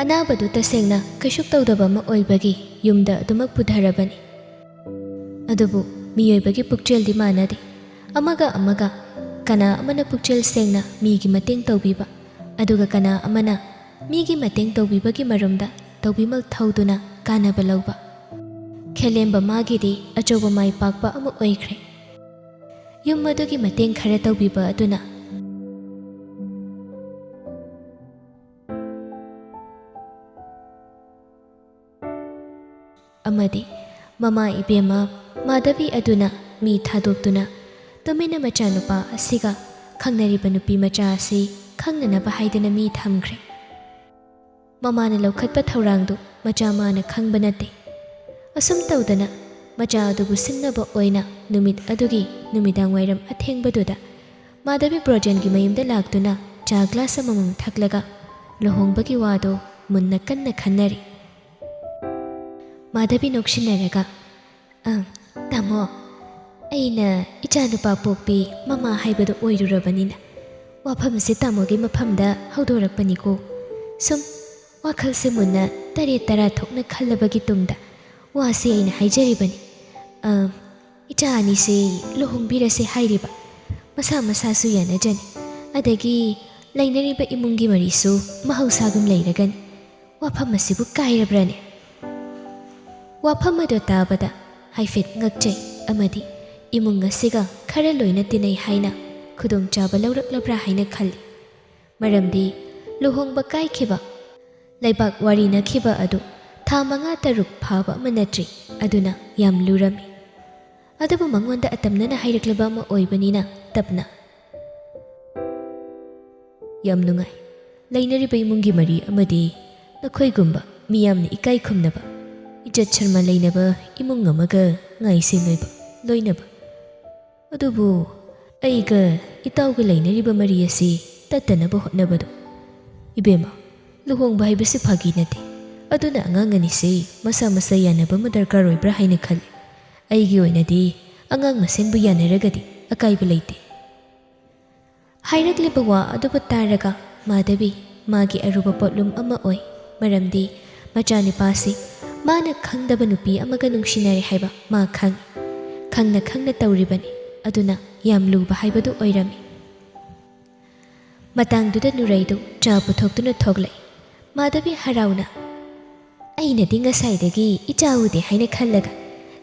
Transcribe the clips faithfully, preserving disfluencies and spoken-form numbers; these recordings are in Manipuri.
ꯑꯅꯥꯕꯗꯨ ꯇꯁꯦꯡꯅ ꯀꯩꯁꯨ ꯇꯧꯗꯕ ꯑꯃ ꯑꯣꯏꯕꯒꯤ ꯌꯨꯝꯗ ꯑꯗꯨꯃꯛ ꯄꯨꯊꯔꯕꯅꯤ꯫ ꯑꯗꯨꯕꯨ ꯃꯤꯑꯣꯏꯕꯒꯤ ꯄꯨꯛꯆꯦꯜꯗꯤ ꯃꯥꯟꯅꯗꯦ꯫ ꯑꯃꯒ ꯑꯃꯒ ꯀꯅꯥ ꯑꯃꯅ ꯄꯨꯛꯆꯦꯜ ꯁꯦꯡꯅ ꯃꯤꯒꯤ ꯃꯇꯦꯡ ꯇꯧꯕꯤꯕ, ꯑꯗꯨꯒ ꯀꯅꯥ ꯑꯃꯅ ꯃꯤꯒꯤ ꯃꯇꯦꯡ ꯇꯧꯕꯤꯕꯒꯤ ꯃꯔꯨꯝꯗ ꯇꯧꯕꯤꯃꯜ ꯊꯧꯗꯨꯅ ꯀꯥꯟꯅꯕ ꯂꯧꯕ꯫ ꯈꯦꯂꯦꯝꯕ ꯃꯥꯒꯤꯗꯤ ꯑꯆꯧꯕ ꯃꯥꯏ ꯄꯥꯛꯄ ꯑꯃ ꯑꯣꯏꯈ꯭ꯔꯦ꯫ ꯌꯨꯝ ꯑꯗꯨꯒꯤ ꯃꯇꯦꯡ ꯈꯔ ꯇꯧꯕꯤꯕ ꯑꯗꯨꯅ ꯑꯃꯗꯤ ꯃꯃꯥ ꯏꯕꯦꯝꯃ ꯃꯥꯙꯕꯤ ꯑꯗꯨꯅ ꯃꯤ ꯊꯥꯗꯣꯛꯇꯨꯅ ꯇꯨꯃꯤꯟꯅ ꯃꯆꯥꯅꯨꯄꯥ ꯑꯁꯤꯒ ꯈꯪꯅꯔꯤꯕ ꯅꯨꯄꯤ ꯃꯆꯥ ꯑꯁꯤ ꯈꯪꯅꯅꯕ ꯍꯥꯏꯗꯨꯅ ꯃꯤ ꯊꯝꯈ꯭ꯔꯦ꯫ ꯃꯃꯥꯅ ꯂꯧꯈꯠꯄ ꯊꯧꯔꯥꯡꯗꯨ ꯃꯆꯥ ꯃꯥꯅ ꯈꯪꯕ ꯅꯠꯇꯦ꯫ ꯑꯁꯨꯝ ꯇꯧꯗꯅ ꯃꯆꯥ ꯑꯗꯨꯕꯨ ꯁꯤꯟꯅꯕ ꯑꯣꯏꯅ ꯅꯨꯃꯤꯠ ꯑꯗꯨꯒꯤ ꯅꯨꯃꯤꯗꯥꯡ ꯋꯥꯏꯔꯝ ꯑꯊꯦꯡꯕꯗꯨꯗ ꯃꯥꯙꯕꯤ ꯕ꯭ꯔꯣꯖꯦꯟꯒꯤ ꯃꯌꯨꯝꯗ ꯂꯥꯛꯇꯨꯅ ꯆꯥ ꯒ꯭ꯂꯥꯁ ꯑꯃꯃꯝ ꯊꯛꯂꯒ ꯂꯨꯍꯣꯡꯕꯒꯤ ꯋꯥꯗꯣ ꯃꯨꯟꯅ ꯀꯟꯅ ꯈꯟꯅꯔꯤ꯫ ꯃꯥꯙꯕꯤ ꯅꯣꯛꯁꯤꯟꯅꯔꯒ, "ꯑ, ꯇꯥꯃꯣ, ꯑꯩꯅ ꯏꯆꯥꯅꯨꯄꯥ ꯄꯣꯛꯄꯤ ꯃꯃꯥ ꯍꯥꯏꯕꯗꯨ ꯑꯣꯏꯔꯨꯔꯕꯅꯤꯅ ꯋꯥꯐꯝꯁꯦ ꯇꯥꯃꯣꯒꯤ ꯃꯐꯝꯗ ꯍꯧꯗꯣꯔꯛꯄꯅꯤꯀꯣ꯫ ꯁꯨꯝ ꯋꯥꯈꯜꯁꯦ ꯃꯨꯟꯅ ꯇꯔꯦꯠ ꯇꯔꯥ ꯊꯣꯛꯅ ꯈꯜꯂꯕꯒꯤ ꯇꯨꯡꯗ ꯋꯥꯁꯦ ꯑꯩꯅ ꯍꯥꯏꯖꯔꯤꯕꯅꯤ꯫ ꯑ, ꯏꯆꯥ ꯑꯅꯤꯁꯦ ꯂꯨꯍꯣꯡꯕꯤꯔꯁꯦ ꯍꯥꯏꯔꯤꯕ꯫ ꯃꯁꯥ ꯃꯁꯥꯁꯨ ꯌꯥꯅꯖꯅꯤ꯫ ꯑꯗꯒꯤ ꯂꯩꯅꯔꯤꯕ ꯏꯃꯨꯡꯒꯤ ꯃꯔꯤꯁꯨ ꯃꯍꯧꯁꯥꯒꯨꯝ ꯂꯩꯔꯒꯅꯤ꯫ ꯋꯥꯐꯝ ꯑꯁꯤꯕꯨ ꯀꯥꯏꯔꯕ꯭ꯔꯅꯦ?" ꯋꯥꯐꯝ ꯑꯗꯨ ꯇꯥꯕꯗ ꯍꯥꯏꯐꯦꯠ ꯉꯛꯆꯩ ꯑꯃꯗꯤ ꯏꯃꯨꯡ ꯑꯁꯤꯒ ꯈꯔ ꯂꯣꯏꯅ ꯇꯤꯟꯅꯩ ꯍꯥꯏꯅ ꯈꯨꯗꯣꯡꯆꯥꯕ ꯂꯧꯔꯛꯂꯕ꯭ꯔꯥ ꯍꯥꯏꯅ ꯈꯜꯂꯤ꯫ ꯃꯔꯝꯗꯤ ꯂꯨꯍꯣꯡꯕ ꯀꯥꯏꯈꯤꯕ, ꯂꯩꯕꯥꯛ ꯋꯥꯔꯤꯅꯈꯤꯕ ꯑꯗꯨ ꯊꯥ ꯃꯉꯥ ꯇꯔꯨꯛ ꯐꯥꯕ ꯑꯃ ꯅꯠꯇ꯭ꯔꯤ꯫ ꯑꯗꯨꯅ ꯌꯥꯝ ꯂꯨꯔꯝꯃꯤ꯫ ꯑꯗꯨꯕꯨ ꯃꯉꯣꯟꯗ ꯑꯇꯝꯅꯅ ꯍꯥꯏꯔꯛꯂꯕ ꯑꯃ ꯑꯣꯏꯕꯅꯤꯅ ꯇꯞꯅ, "ꯌꯥꯝ ꯅꯨꯡꯉꯥꯏ꯫ ꯂꯩꯅꯔꯤꯕ ꯏꯃꯨꯡꯒꯤ ꯃꯔꯤ ꯑꯃꯗꯤ ꯅꯈꯣꯏꯒꯨꯝꯕ ꯃꯤꯌꯥꯝꯅ ꯏꯀꯥꯏ ꯈꯨꯝꯅꯕ, ꯏꯖꯠ ꯁꯟꯃꯥꯟ ꯂꯩꯅꯕ ꯏꯃꯨꯡ ꯑꯃꯒ ꯉꯥꯏꯁꯦ ꯂꯣꯏꯕ, ꯂꯣꯏꯅꯕ꯫ ꯑꯗꯨꯕꯨ ꯑꯩꯒ ꯏꯇꯥꯎꯒ ꯂꯩꯅꯔꯤꯕ ꯃꯔꯤ ꯑꯁꯤ ꯇꯠꯇꯅꯕ ꯍꯣꯠꯅꯕꯗꯣ꯫ ꯏꯕꯦꯝꯃ, ꯂꯨꯍꯣꯡꯕ ꯍꯥꯏꯕꯁꯤ ꯐꯥꯒꯤ ꯅꯠꯇꯦ꯫ ꯑꯗꯨꯅ ꯑꯉꯥꯡ ꯑꯅꯤꯁꯤ ꯃꯁꯥ ꯃꯁꯥ ꯌꯥꯅꯕ ꯑꯃ ꯗꯔꯀꯥꯔ ꯑꯣꯏꯕ꯭ꯔꯥ ꯍꯥꯏꯅ ꯈꯜꯂꯤ꯫ ꯑꯩꯒꯤ ꯑꯣꯏꯅꯗꯤ ꯑꯉꯥꯡ ꯃꯁꯦꯟꯕꯨ ꯌꯥꯅꯔꯒꯗꯤ ꯑꯀꯥꯏꯕ ꯂꯩꯇꯦ꯫" ꯍꯥꯏꯔꯛꯂꯤꯕ ꯋꯥ ꯑꯗꯨꯕꯨ ꯇꯥꯔꯒ ꯃꯥꯙꯕꯤ ꯃꯥꯒꯤ ꯑꯔꯨꯕ ꯄꯣꯠꯂꯨꯝ ꯑꯃ ꯑꯣꯏ꯫ ꯃꯔꯝꯗꯤ ꯃꯆꯥꯅꯤꯄꯥꯁꯤ ꯃꯥꯅ ꯈꯪꯗꯕ ꯅꯨꯄꯤ ꯑꯃꯒ ꯅꯨꯡꯁꯤꯅꯔꯦ ꯍꯥꯏꯕ ꯃꯥ ꯈꯪꯏ꯫ ꯈꯪꯅ ꯈꯪꯅ ꯇꯧꯔꯤꯕꯅꯤ꯫ ꯑꯗꯨꯅ ꯌꯥꯝ ꯂꯨꯕ ꯍꯥꯏꯕꯗꯨ ꯑꯣꯏꯔꯝꯃꯤ꯫ ꯃꯇꯥꯡꯗꯨꯗ ꯅꯨꯔꯩꯗꯨ ꯆꯥ ꯄꯨꯊꯣꯛꯇꯨꯅ ꯊꯣꯛꯂꯛꯏ꯫ ꯃꯥꯙꯕꯤ ꯍꯔꯥꯎꯅ, "ꯑꯩꯅꯗꯤ ꯉꯁꯥꯏꯗꯒꯤ ꯏꯆꯥ ꯎꯗꯦ ꯍꯥꯏꯅ ꯈꯜꯂꯒ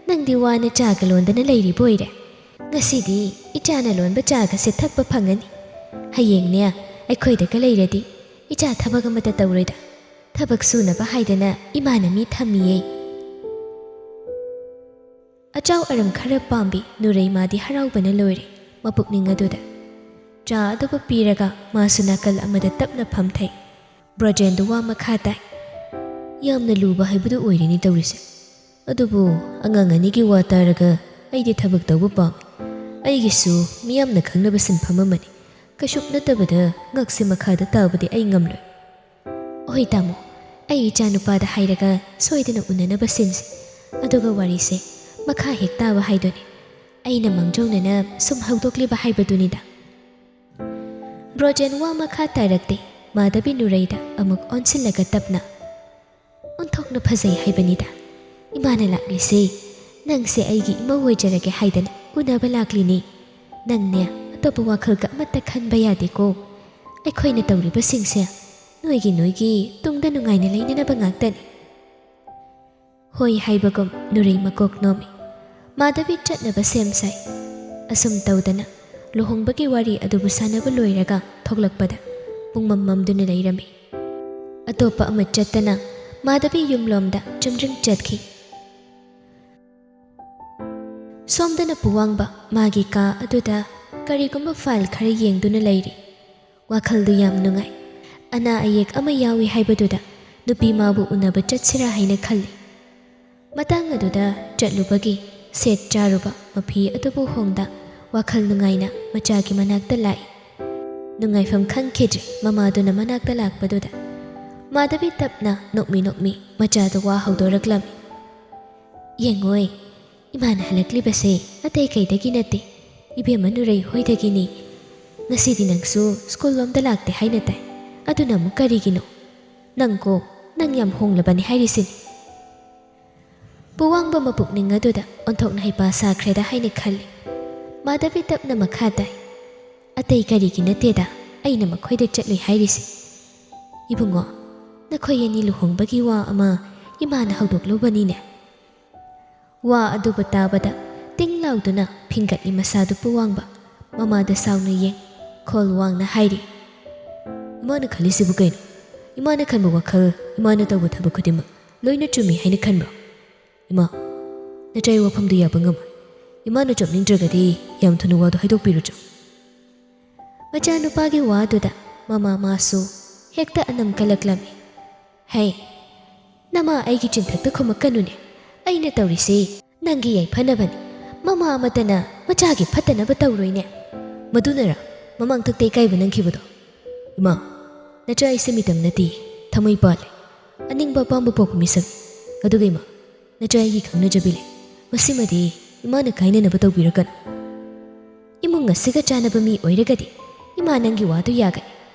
ꯅꯪꯗꯤ ꯋꯥꯅ ꯆꯥꯒ ꯂꯣꯟꯗꯅ ꯂꯩꯔꯤꯕ ꯑꯣꯏꯔꯦ꯫ ꯉꯁꯤꯗꯤ ꯏꯆꯥꯅ ꯂꯣꯟꯕ ꯆꯥꯒꯁꯦ ꯊꯛꯄ ꯐꯪꯉꯅꯤ꯫ ꯍꯌꯦꯡꯅꯦ ꯑꯩꯈꯣꯏꯗꯒ ꯂꯩꯔꯗꯤ ꯏꯆꯥ ꯊꯕꯛ ꯑꯃꯠꯇ ꯇꯧꯔꯣꯏꯗ꯫ ꯊꯕꯛ ꯁꯨꯅꯕ ꯍꯥꯏꯗꯅ ꯏꯃꯥꯅ ꯃꯤ ꯊꯝꯃꯤꯌꯦ꯫" ꯑꯆꯥꯎ ꯑꯔꯝ ꯈꯔ ꯄꯥꯝꯕꯤ ꯅꯨꯔꯩꯃꯥꯗꯤ ꯍꯔꯥꯎꯕꯅ ꯂꯣꯏꯔꯦ ꯃꯄꯨꯛꯅꯤꯡ ꯑꯗꯨꯗ꯫ ꯆꯥ ꯑꯗꯨꯕꯨ ꯄꯤꯔꯒ ꯃꯥꯁꯨ ꯅꯥꯀꯜ ꯑꯃꯗ ꯇꯞꯅ ꯐꯝꯊꯩ꯫ ꯕ꯭ꯔꯣꯖꯦꯟꯗꯨ ꯋꯥ ꯃꯈꯥ ꯇꯥꯏ꯫ "ꯌꯥꯝꯅ ꯂꯨꯕ ꯍꯥꯏꯕꯗꯨ ꯑꯣꯏꯔꯦꯅꯦ ꯇꯧꯔꯤꯁꯦ꯫ ꯑꯗꯨꯕꯨ ꯑꯉꯥꯡ ꯑꯅꯤꯒꯤ ꯋꯥ ꯇꯥꯔꯒ ꯑꯩꯗꯤ ꯊꯕꯛ ꯇꯧꯕ ꯄꯥꯝꯃꯤ꯫ ꯑꯩꯒꯤꯁꯨ ꯃꯤꯌꯥꯝꯅ ꯈꯪꯅꯕ ꯁꯤꯟꯐꯝ ꯑꯃꯅꯤ꯫ ꯀꯩꯁꯨ ꯅꯠꯇꯕꯗ ꯉꯛꯁꯦ ꯃꯈꯥꯗ ꯇꯥꯕꯗꯤ ꯑꯩ ꯉꯝꯂꯣꯏ꯫" "ꯍꯣꯏ ꯇꯥꯃꯣ, ꯑꯩ ꯏꯆꯥꯅꯨꯄꯥꯗ ꯍꯥꯏꯔꯒ ꯁꯣꯏꯗꯅ ꯎꯅꯅꯕ ꯁꯤꯟꯁꯤ꯫ ꯑꯗꯨꯒ ꯋꯥꯔꯤꯁꯦ ꯃꯈꯥ ꯍꯦꯛ ꯇꯥꯕ ꯍꯥꯏꯗꯨꯅꯤ꯫ ꯑꯩꯅ ꯃꯥꯡꯖꯧꯅꯅ ꯁꯨꯝ ꯍꯧꯗꯣꯛꯂꯤꯕ ꯍꯥꯏꯕꯗꯨꯅꯤꯗ꯫" ꯕ꯭ꯔꯣꯖꯦꯟ ꯋꯥ ꯃꯈꯥ ꯇꯥꯔꯛꯇꯦ꯫ ꯃꯥꯙꯕꯤ ꯅꯨꯔꯩꯗ ꯑꯃꯨꯛ ꯑꯣꯟꯁꯤꯜꯂꯒ ꯇꯞꯅ, "ꯑꯣꯟꯊꯣꯛꯅ ꯐꯖꯩ ꯍꯥꯏꯕꯅꯤꯗ꯫ ꯏꯃꯥꯅ ꯂꯥꯛꯂꯤꯁꯦ ꯅꯪꯁꯦ ꯑꯩꯒꯤ ꯏꯃꯧ ꯑꯣꯏꯖꯔꯒꯦ ꯍꯥꯏꯗꯅ ꯎꯅꯕ ꯂꯥꯛꯂꯤꯅꯤ꯫ ꯅꯪꯅꯦ ꯑꯇꯣꯞꯄ ꯋꯥꯈꯜꯒ ꯑꯃꯠꯇ ꯈꯟꯕ ꯌꯥꯗꯦꯀꯣ꯫ ꯑꯩꯈꯣꯏꯅ ꯇꯧꯔꯤꯕꯁꯤꯡꯁꯦ ꯅꯣꯏꯒꯤ ꯅꯣꯏꯒꯤ ꯇꯨꯡꯗ ꯅꯨꯡꯉꯥꯏꯅ ꯂꯩꯅꯅꯕ ꯉꯥꯛꯇꯅꯤ꯫" ꯍꯣꯏ ꯍꯥꯏꯕꯒꯨꯝ ꯅꯨꯔꯩ ꯃꯀꯣꯛ ꯅꯣꯝꯃꯤ꯫ ꯃꯥꯙꯕꯤ ꯆꯠꯅꯕ ꯁꯦꯝ ꯁꯥꯏ꯫ ꯑꯁꯨꯝ ꯇꯧꯗꯅ ꯂꯨꯍꯣꯡꯕꯒꯤ ꯋꯥꯔꯤ ꯑꯗꯨꯕꯨ ꯁꯥꯟꯅꯕ ꯂꯣꯏꯔꯒ ꯊꯣꯛꯂꯛꯄꯗ ꯄꯨꯡꯃꯝ ꯃꯝꯗꯨꯅ ꯂꯩꯔꯝꯃꯤ꯫ ꯑꯇꯣꯞꯄ ꯑꯃ ꯆꯠꯇꯅ ꯃꯥꯙꯕꯤ ꯌꯨꯝꯂꯣꯝꯗ ꯆꯨꯝꯗ꯭ꯔꯤꯡ ꯆꯠꯈꯤ꯫ ꯁꯣꯝꯗꯅ ꯄꯨꯋꯥꯡꯕ ꯃꯥꯒꯤ ꯀꯥ ꯑꯗꯨꯗ ꯀꯔꯤꯒꯨꯝꯕ ꯐꯥꯏꯜ ꯈꯔ ꯌꯦꯡꯗꯨꯅ ꯂꯩꯔꯤ꯫ ꯋꯥꯈꯜꯗꯨ ꯌꯥꯝ ꯅꯨꯡꯉꯥꯏ꯫ ꯑꯅꯥ ꯑꯌꯦꯛ ꯑꯃ ꯌꯥꯎꯏ ꯍꯥꯏꯕꯗꯨꯗ ꯅꯨꯄꯤ ꯃꯥꯕꯨ ꯎꯅꯕ ꯆꯠꯁꯤꯔꯥ ꯍꯥꯏꯅ ꯈꯜꯂꯤ꯫ ꯃꯇꯥꯡ ꯑꯗꯨꯗ ꯆꯠꯂꯨꯕꯒꯤ ꯁꯦꯠ ꯆꯥꯔꯨꯕ ꯃꯐꯤ ꯑꯗꯨꯕꯨ ꯍꯣꯡꯗ ꯋꯥꯈꯜ ꯅꯨꯡꯉꯥꯏꯅ ꯃꯆꯥꯒꯤ ꯃꯅꯥꯛꯇ ꯂꯥꯛꯏ꯫ ꯅꯨꯡꯉꯥꯏꯐꯝ ꯈꯪꯈꯤꯗ꯭ꯔꯦ ꯃꯃꯥꯗꯨꯅ ꯃꯅꯥꯛꯇ ꯂꯥꯛꯄꯗꯨꯗ꯫ ꯃꯥꯙꯕꯤ ꯇꯞꯅ ꯅꯣꯛꯃꯤ ꯅꯣꯛꯃꯤ ꯃꯆꯥꯗꯨ ꯋꯥ ꯍꯧꯗꯣꯔꯛꯂꯝꯃꯤ꯫ "ꯌꯦꯡꯉꯣꯏ, ꯏꯃꯥꯅ ꯍꯜꯂꯛꯂꯤꯕꯁꯦ ꯑꯇꯩ ꯀꯩꯗꯒꯤ ꯅꯠꯇꯦ, ꯏꯕꯦꯝꯃ ꯅꯨꯔꯩ ꯍꯣꯏꯗꯒꯤꯅꯤ꯫ ꯉꯁꯤꯗꯤ ꯅꯪꯁꯨ ꯁ꯭ꯀꯨꯜ ꯂꯣꯝꯗ ꯂꯥꯛꯇꯦ ꯍꯥꯏꯅ ꯇꯥꯏ꯫ ꯑꯗꯨꯅ ꯑꯃꯨꯛ ꯀꯔꯤꯒꯤꯅꯣ? ꯅꯪꯀꯣ, ꯅꯪ ꯌꯥꯝ ꯍꯣꯡꯂꯕꯅꯤ ꯍꯥꯏꯔꯤꯁꯤꯅꯤ꯫ ꯄꯨꯋꯥꯡꯕ ꯃꯄꯨꯛꯅꯤꯡ ꯑꯗꯨꯗ ꯑꯣꯟꯊꯣꯛꯅ ꯍꯩꯄꯥ ꯁꯥꯈ꯭ꯔꯦꯗ ꯍꯥꯏꯅ ꯈꯜꯂꯤ꯫ ꯃꯥꯙꯕꯤ ꯇꯞꯅ ꯃꯈꯥ ꯇꯥꯏ, "ꯑꯇꯩ ꯀꯔꯤꯒꯤ ꯅꯠꯇꯦꯗ ꯑꯩꯅ ꯃꯈꯣꯏꯗ ꯆꯠꯂꯨꯏ ꯍꯥꯏꯔꯤꯁꯦ꯫ ꯏꯕꯨꯡꯉꯣ, ꯅꯈꯣꯏ ꯑꯅꯤ ꯂꯨꯍꯣꯡꯕꯒꯤ ꯋꯥ ꯑꯃ ꯏꯃꯥꯅ ꯍꯧꯗꯣꯛꯂꯨꯕꯅꯤꯅꯦ꯫" ꯋꯥ ꯑꯗꯨꯕꯨ ꯇꯥꯕꯗ ꯇꯤꯡ ꯂꯥꯎꯗꯨꯅ ꯐꯤꯡꯒꯠꯂꯤ ꯃꯁꯥꯗꯨ ꯄꯨꯋꯥꯡꯕ꯫ ꯃꯃꯥꯗ ꯁꯥꯎꯅ ꯌꯦꯡ, ꯈꯣꯜ ꯋꯥꯡꯅ ꯍꯥꯏꯔꯤ, "ꯏꯃꯥꯅ ꯈꯜꯂꯤꯁꯤꯕꯨ ꯀꯩꯅꯣ? ꯏꯃꯥꯅ ꯈꯟꯕ ꯋꯥꯈꯜ ꯏꯃꯥꯅ ꯇꯧꯕ ꯊꯕꯛ ꯈꯨꯗꯤꯡꯃꯛ ꯂꯣꯏꯅ ꯆꯨꯝꯃꯤ ꯍꯥꯏꯅ ꯈꯟꯕ꯭ꯔꯣ? ꯏꯃꯥ, ꯅꯆꯥꯏ ꯋꯥꯐꯝꯗꯨ ꯌꯥꯕ ꯉꯝꯃꯣꯏ꯫ ꯏꯃꯥꯅ ꯆꯠꯅꯤꯡꯗ꯭ꯔꯒꯗꯤ ꯌꯥꯝ ꯊꯨꯅ ꯋꯥꯗꯨ ꯍꯥꯏꯗꯣꯛꯄꯤꯔꯨꯆꯣ꯫" ꯃꯆꯥꯅꯨꯄꯥꯒꯤ ꯋꯥꯗꯨꯗ ꯃꯃꯥ ꯃꯥꯁꯨ ꯍꯦꯛꯇ ꯑꯅꯝ ꯀꯜꯂꯛꯂꯝꯃꯤ꯫ "ꯍꯩ, ꯅꯃꯥ ꯑꯩꯒꯤ ꯆꯤꯟꯊꯛꯇ ꯈꯨꯝꯃꯛꯀꯅꯨꯅꯦ꯫ ꯑꯩꯅ ꯇꯧꯔꯤꯁꯤ ꯅꯪꯒꯤ ꯌꯥꯏꯐꯅꯕꯅꯤ꯫ ꯃꯃꯥ ꯑꯃꯠꯇꯅ ꯃꯆꯥꯒꯤ ꯐꯠꯇꯅꯕ ꯇꯧꯔꯣꯏꯅꯦ꯫ ꯃꯗꯨꯅꯔ ꯃꯃꯥꯡꯊꯛꯇ ꯏꯀꯥꯏꯕ ꯅꯪꯈꯤꯕꯗꯣ?" "ꯏꯃꯥ, ꯅꯆꯥ ꯑꯩꯁꯦ ꯃꯤꯇꯝ ꯅꯠꯇꯦ, ꯊꯃꯣꯏ ꯄꯥꯜꯂꯦ꯫ ꯑꯅꯤꯡꯕ ꯑꯄꯥꯝꯕ ꯄꯣꯛꯄ ꯃꯤꯁꯛꯅꯤ꯫ ꯑꯗꯨꯒ ꯏꯃꯥ, ꯅꯆꯥ ꯑꯩꯒꯤ ꯈꯪꯅꯖꯕꯤ ꯂꯩ꯫ ꯃꯁꯤꯃꯗꯤ ꯏꯃꯥꯅ ꯀꯥꯏꯅꯅꯕ ꯇꯧꯕꯤꯔꯛꯀꯅꯨ꯫ ꯏꯃꯨꯡ ꯑꯁꯤꯒ ꯆꯥꯟꯅꯕ ꯃꯤ ꯑꯣꯏꯔꯒꯗꯤ ꯏꯃꯥ ꯅꯪꯒꯤ ꯋꯥꯗꯨ ꯌꯥꯒꯅꯤ꯫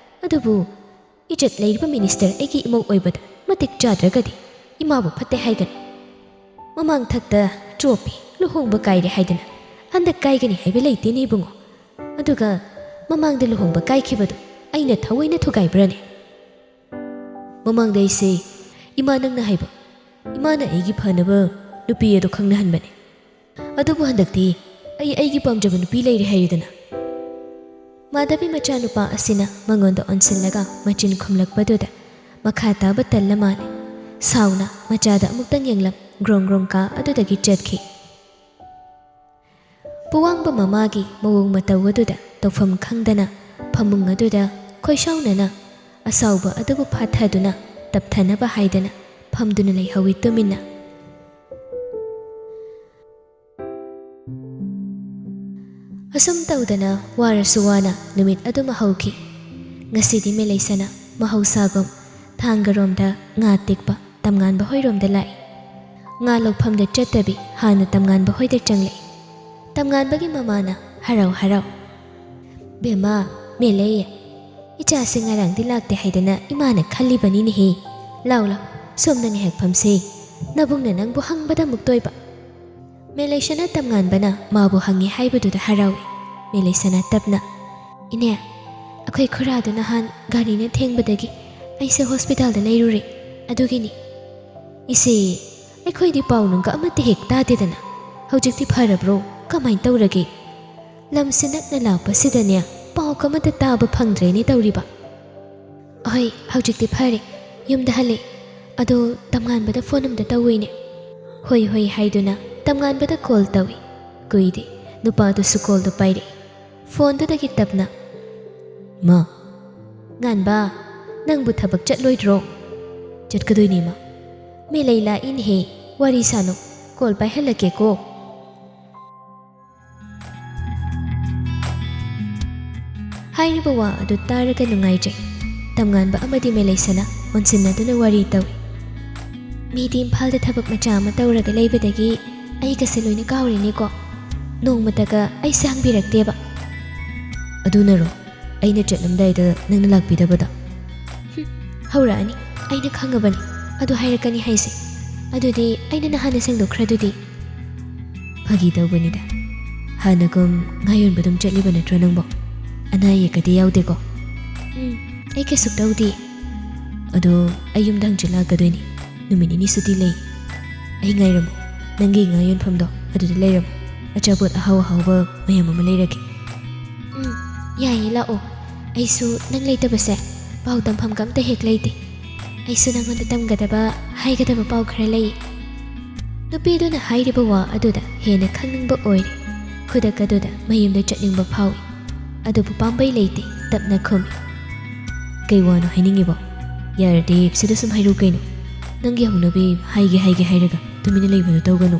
ꯑꯗꯨꯕꯨ ꯏꯖꯠ ꯂꯩꯔꯤꯕ ꯃꯤꯅꯤꯁꯇꯔ ꯑꯩꯒꯤ ꯏꯃꯧ ꯑꯣꯏꯕꯗ ꯃꯇꯤꯛ ꯆꯥꯗ꯭ꯔꯒꯗꯤ ꯏꯃꯥꯕꯨ ꯐꯠꯇꯦ ꯍꯥꯏꯒꯅꯤ꯫ ꯃꯃꯥꯡꯊꯛꯇ ꯆꯣꯞꯄꯤ, ꯂꯨꯍꯣꯡꯕ ꯀꯥꯏꯔꯦ ꯍꯥꯏꯗꯅ ꯍꯟꯗꯛ ꯀꯥꯏꯒꯅꯤ ꯍꯥꯏꯕ ꯂꯩꯇꯦꯅꯦ ꯏꯕꯨꯡꯉꯣ꯫ ꯑꯗꯨꯒ ꯃꯃꯥꯡꯗ ꯂꯨꯍꯣꯡꯕ ꯀꯥꯏꯈꯤꯕꯗꯨ ꯑꯩꯅ ꯊꯑꯣꯏꯅ ꯊꯨꯒꯥꯏꯕ꯭ꯔꯅꯦ? ꯃꯃꯥꯡꯗ ꯑꯩꯁꯦ ꯏꯃꯥ ꯅꯪꯅ ꯍꯥꯏꯕ, ꯏꯃꯥꯅ ꯑꯩꯒꯤ ꯐꯅꯕ ꯅꯨꯄꯤ ꯑꯗꯨ ꯈꯪꯅꯍꯟꯕꯅꯦ꯫ ꯑꯗꯨꯕꯨ ꯍꯟꯗꯛꯇꯤ ꯑꯩ ꯑꯩꯒꯤ ꯄꯥꯝꯖꯕ ꯅꯨꯄꯤ ꯂꯩꯔꯦ ꯍꯥꯏꯔꯦꯗꯅ꯫" ꯃꯥꯙꯕꯤ ꯃꯆꯥꯅꯨꯄꯥ ꯑꯁꯤꯅ ꯃꯉꯣꯟꯗ ꯑꯣꯟꯁꯤꯜꯂꯒ ꯃꯆꯤꯟ ꯈꯨꯝꯂꯛꯄꯗꯨꯗ ꯃꯈꯥ ꯇꯥꯕ ꯇꯜꯂ ꯃꯥꯜꯂꯦ꯫ ꯁꯥꯎꯅ ꯃꯆꯥꯗ ꯑꯃꯨꯛꯇꯪ ꯌꯦꯡꯂꯝ ꯒ꯭ꯔꯣꯡ ꯒ꯭ꯔꯣꯡ ꯀꯥ ꯑꯗꯨꯗꯒꯤ ꯆꯠꯈꯤ꯫ ꯄꯨꯋꯥꯡꯕ ꯃꯃꯥꯒꯤ ꯃꯑꯣꯡ ꯃꯇꯧ ꯑꯗꯨꯗ ꯇꯧꯐꯝ ꯈꯪꯗꯅ ꯐꯃꯨꯡ ꯑꯗꯨꯗ ꯈꯣꯏꯁꯥꯎꯅꯅ ꯑꯁꯥꯎꯕ ꯑꯗꯨꯕꯨ ꯐꯥꯊꯗꯨꯅ ꯇꯞꯊꯅꯕ ꯍꯥꯏꯗꯅ ꯐꯝꯗꯨꯅ ꯂꯩꯍꯧꯏ ꯇꯨꯃꯤꯟꯅ꯫ ꯑꯁꯨꯝ ꯇꯧꯗꯅ ꯋꯥꯔꯁꯨ ꯋꯥꯅ ꯅꯨꯃꯤꯠ ꯑꯗꯨꯃ ꯍꯧꯈꯤ꯫ ꯉꯁꯤꯗꯤ ꯃꯦꯂꯩꯁꯅ ꯃꯍꯧꯁꯥꯒꯨꯝ ꯊꯥꯡꯒꯔꯣꯝꯗ ꯉꯥ ꯇꯦꯛꯄ ꯇꯝꯉꯥꯟꯕ ꯍꯣꯏꯔꯣꯝꯗ ꯂꯥꯛꯏ꯫ ꯉꯥ ꯂꯧꯐꯝꯗ ꯆꯠꯇꯕꯤ ꯍꯥꯟꯅ ꯇꯝꯉꯥꯟꯕ ꯍꯣꯏꯗ ꯆꯪꯂꯛꯏ꯫ ꯇꯝꯉꯥꯟꯕꯒꯤ ꯃꯃꯥꯅ ꯍꯔꯥꯎ ꯍꯔꯥꯎ, "ꯕꯦꯝꯃ, ꯃꯦꯂꯩ, ꯏꯆꯥꯁꯤ ꯉꯔꯥꯡꯗꯤ ꯂꯥꯛꯇꯦ ꯍꯥꯏꯗꯅ ꯏꯃꯥꯅ ꯈꯜꯂꯤꯕꯅꯤꯅꯦꯍꯦ꯫ "ꯂꯥꯎ, ꯂꯥꯎ, ꯁꯣꯝꯗ ꯉꯥꯏꯍꯥꯛ ꯐꯝꯁꯦ꯫ ꯅꯕꯨꯡꯅ ꯅꯪꯕꯨ ꯍꯪꯕꯗ ꯑꯃꯨꯛ ꯇꯣꯏꯕ꯫" ꯃꯦꯂꯩꯁꯅꯥ ꯇꯝꯉꯥꯟꯕꯅ ꯃꯥꯕꯨ ꯍꯪꯉꯤ ꯍꯥꯏꯕꯗꯨꯗ ꯍꯔꯥꯎꯏ꯫ ꯃꯦꯂꯩꯁꯅꯥ ꯇꯞꯅ, "ꯏꯅꯦ, ꯑꯩꯈꯣꯏ ꯈꯨꯔꯥꯗꯨ ꯅꯍꯥꯟ ꯒꯥꯔꯤꯅ ꯊꯦꯡꯕꯗꯒꯤ ꯑꯩꯁꯦ ꯍꯣꯁꯄꯤꯇꯥꯜꯗ ꯂꯩꯔꯨꯔꯦ, ꯑꯗꯨꯒꯤꯅꯤ꯫" "ꯏꯆꯦ, ꯑꯩꯈꯣꯏꯗꯤ ꯄꯥꯎ ꯅꯨꯡꯒ ꯑꯃꯠꯇ ꯍꯦꯛ ꯇꯥꯗꯦꯗꯅ꯫ ꯍꯧꯖꯤꯛꯇꯤ ꯐꯔꯕ꯭ꯔꯣ? ꯀꯃꯥꯏꯅ ꯇꯧꯔꯒꯦ? ꯂꯝꯁꯤ ꯅꯛꯅ ꯂꯥꯛꯄꯁꯤꯗꯅꯦ, ꯄꯥꯎꯒ ꯑꯃꯠꯇ ꯇꯥꯕ ꯐꯪꯗ꯭ꯔꯦꯅꯦ ꯇꯧꯔꯤꯕ꯫" "ꯍꯣꯏ, ꯍꯧꯖꯤꯛꯇꯤ ꯐꯔꯦ, ꯌꯨꯝꯗ ꯍꯜꯂꯦ꯫ ꯑꯗꯣ ꯇꯝꯉꯥꯟꯕꯗ ꯐꯣꯟ ꯑꯝꯇ ꯇꯧꯋꯤꯅꯦ꯫" "ꯍꯣꯏ, ꯍꯣꯏ" ꯍꯥꯏꯗꯨꯅ ꯇꯝꯉꯥꯟꯕꯗ ꯀꯣꯜ ꯇꯧꯏ꯫ ꯀꯨꯏꯗꯦ, ꯅꯨꯄꯥꯗꯨꯁꯨ ꯀꯣꯜꯗꯣ ꯄꯥꯏꯔꯛꯏ꯫ ꯐꯣꯟꯗꯨꯗꯒꯤ ꯇꯞꯅ, "ꯏꯃꯥ꯫" "ꯉꯥꯟꯕ, ꯅꯪꯕꯨ ꯊꯕꯛ ꯆꯠꯂꯣꯏꯗ꯭ꯔꯣ?" "ꯆꯠꯀꯗꯣꯏꯅꯦ, ꯏꯃꯥ꯫" "ꯃꯦꯂꯩ ꯂꯥꯛꯏꯅꯦꯍꯦ, ꯋꯥꯔꯤ ꯁꯥꯅꯨ, ꯀꯣꯜ ꯄꯥꯏꯍꯜꯂꯛꯀꯦꯀꯣ꯫" ꯍꯥꯏꯔꯤꯕ ꯋꯥ ꯑꯗꯨ ꯇꯥꯔꯒ ꯅꯨꯡꯉꯥꯏꯖꯩ꯫ ꯇꯝꯉꯥꯟꯕ ꯑꯃꯗꯤ ꯃꯦꯂꯩꯁꯅꯥ ꯑꯣꯟꯁꯤꯟꯅꯗꯨꯅ ꯋꯥꯔꯤ ꯇꯧꯏ꯫ "ꯃꯤꯗꯤ ꯏꯝꯐꯥꯜꯗ ꯊꯕꯛ ꯃꯆꯥ ꯑꯃ ꯇꯧꯔꯒ ꯂꯩꯕꯗꯒꯤ ꯑꯩꯒꯁꯦ ꯂꯣꯏꯅ ꯀꯥꯎꯔꯦꯅꯦꯀꯣ꯫ ꯅꯣꯡꯃꯇꯒ ꯑꯩꯁꯦ ꯍꯪꯕꯤꯔꯛꯇꯦꯕ꯫" "ꯑꯗꯨꯅꯔꯣ ꯑꯩꯅ ꯆꯠꯂꯝꯗꯥꯏꯗ ꯅꯪꯅ ꯂꯥꯛꯄꯤꯗꯕꯗꯣ?" "ꯍꯨꯝ, ꯍꯧꯔꯛꯑꯅꯤ, ꯑꯩꯅ ꯈꯪꯉꯕꯅꯤ ꯑꯗꯨ ꯍꯥꯏꯔꯛꯀꯅꯤ ꯍꯥꯏꯁꯦ꯫ ꯑꯗꯨꯗꯤ ꯑꯩꯅ ꯅꯍꯥꯟꯅ ꯁꯦꯡꯗꯣꯛꯈ꯭ꯔꯗꯨꯗꯤ꯫" "ꯐꯥꯒꯤ ꯇꯧꯕꯅꯤꯗ꯫ ꯍꯥꯟꯅꯒꯨꯝ ꯉꯥ ꯌꯣꯟꯕ ꯑꯗꯨꯝ ꯆꯠꯂꯤꯕ ꯅꯠꯇ꯭ꯔꯣ ꯅꯪꯕꯣ? ꯑꯅꯥ ꯑꯌꯦꯛꯀꯗꯤ ꯌꯥꯎꯗꯦꯀꯣ?" "ꯎꯝ, ꯑꯩ ꯀꯩꯁꯨ ꯇꯧꯗꯦ꯫" "ꯑꯗꯣ ꯑꯩ ꯌꯨꯝꯗ ꯍꯪꯆꯤꯠ ꯂꯥꯛꯀꯗꯣꯏꯅꯤ꯫ ꯅꯨꯃꯤꯠ ꯅꯤꯅꯤ ꯁꯨꯇꯤ ꯂꯩ꯫ ꯑꯩ ꯉꯥꯏꯔꯝꯃꯣ꯫ ꯅꯪꯒꯤ ꯉꯥ ꯌꯣꯟꯐꯝꯗꯣ ꯑꯗꯨꯗ ꯂꯩꯔꯝꯃꯣ꯫ ꯑꯆꯥꯄꯣꯠ ꯑꯍꯥꯎ ꯑꯍꯥꯎꯕ ꯃꯌꯥꯝ ꯑꯃ ꯂꯩꯔꯛꯀꯦ꯫" "ꯎꯝ, ꯌꯥꯏꯌꯦ, ꯂꯥꯛꯑꯣ꯫ ꯑꯩꯁꯨ ꯅꯪ ꯂꯩꯇꯕꯁꯦ ꯄꯥꯎ ꯇꯝꯐꯝꯒ ꯑꯝꯇ ꯍꯦꯛ ꯂꯩꯇꯦ꯫ ꯑꯩꯁꯨ ꯅꯪꯉꯣꯟꯗ ꯇꯝꯒꯗꯕ, ꯍꯥꯏꯒꯗꯕ ꯄꯥꯎ ꯈꯔ ꯂꯩꯌꯦ꯫" ꯅꯨꯄꯤꯗꯨꯅ ꯍꯥꯏꯔꯤꯕ ꯋꯥ ꯑꯗꯨꯗ ꯍꯦꯟꯅ ꯈꯪꯅꯤꯡꯕ ꯑꯣꯏꯔꯦ꯫ ꯈꯨꯗꯛ ꯑꯗꯨꯗ ꯃꯌꯨꯝꯗ ꯆꯠꯅꯤꯡꯕ ꯐꯥꯎꯏ꯫ ꯑꯗꯨꯕꯨ ꯄꯥꯝꯕꯩ ꯂꯩꯇꯦ, ꯇꯞꯅ ꯈꯨꯝꯃꯤ꯫ "ꯀꯩ ꯋꯥꯅꯣ ꯍꯥꯏꯅꯤꯡꯉꯤꯕꯣ? ꯌꯥꯔꯗꯤ ꯁꯤꯗ ꯁꯨꯝ ꯍꯥꯏꯔꯨ ꯀꯩꯅꯣ꯫ ꯅꯪꯒꯤ ꯍꯧꯅꯕꯤ ꯍꯥꯏꯒꯦ ꯍꯥꯏꯒꯦ ꯍꯥꯏꯔꯒ ꯇꯨꯃꯤꯟꯅ ꯂꯩꯕꯗꯣ ꯇꯧꯒꯅꯨ꯫"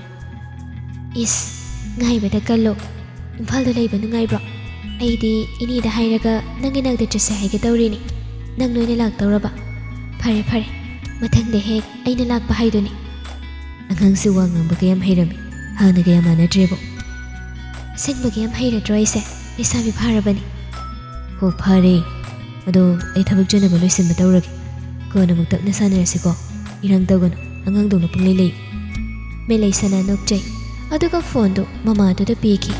"ꯏꯁ, ꯉꯥꯏꯕꯗ ꯀꯜꯂꯣ꯫ ꯏꯝꯐꯥꯜꯗ ꯂꯩꯕ ꯅꯨꯡꯉꯥꯏꯕ꯭ꯔꯣ? ꯑꯩꯗꯤ ꯏꯅꯦꯗ ꯍꯥꯏꯔꯒ ꯅꯪꯒꯤ ꯅꯥꯛꯇ ꯆꯠꯁꯦ ꯍꯥꯏꯒꯦ ꯇꯧꯔꯤꯅꯤ꯫ ꯅꯪ ꯅꯣꯏꯅ ꯂꯥꯛꯇꯧꯔꯕ? ꯐꯔꯦ, ꯐꯔꯦ꯫ ꯃꯊꯪꯗ ꯍꯦꯛ ꯑꯩꯅ ꯂꯥꯛꯄ ꯍꯥꯏꯗꯨꯅꯤ꯫" ꯑꯉꯥꯡꯁꯤ ꯋꯥ ꯉꯥꯡꯕ ꯀꯌꯥꯝ ꯍꯩꯔꯝꯃꯤ꯫ ꯍꯥꯟꯅꯒ ꯌꯥꯝ ꯃꯥꯟꯅꯗ꯭ꯔꯦꯕꯣ꯫ "ꯑꯁꯦꯡꯕꯒꯤ ꯌꯥꯝ ꯍꯩꯔꯗ꯭ꯔꯣ ꯑꯩꯁꯦ? ꯂꯩꯁꯥꯕꯤ ꯐꯥꯔꯕꯅꯤ꯫" "ꯍꯣ, ꯐꯥꯔꯦ꯫ ꯑꯗꯣ ꯑꯩ ꯊꯕꯛ ꯆꯠꯅꯕ ꯂꯣꯏꯁꯤꯟꯕ ꯇꯧꯔꯒꯦ꯫ "ꯀꯣꯟꯅ ꯑꯃꯨꯛ ꯇꯞꯅ ꯁꯥꯟꯅꯔꯁꯤꯀꯣ꯫ ꯏꯔꯥꯡ ꯇꯧꯒꯅꯨ, ꯑꯉꯥꯡꯗꯧꯅ ꯄꯪꯂꯩ ꯂꯩ꯫" ꯃꯦꯂꯩꯁꯅꯥ ꯅꯣꯛꯆꯩ, ꯑꯗꯨꯒ ꯐꯣꯟꯗꯨ ꯃꯃꯥꯗꯨꯗ ꯄꯤꯈꯤ꯫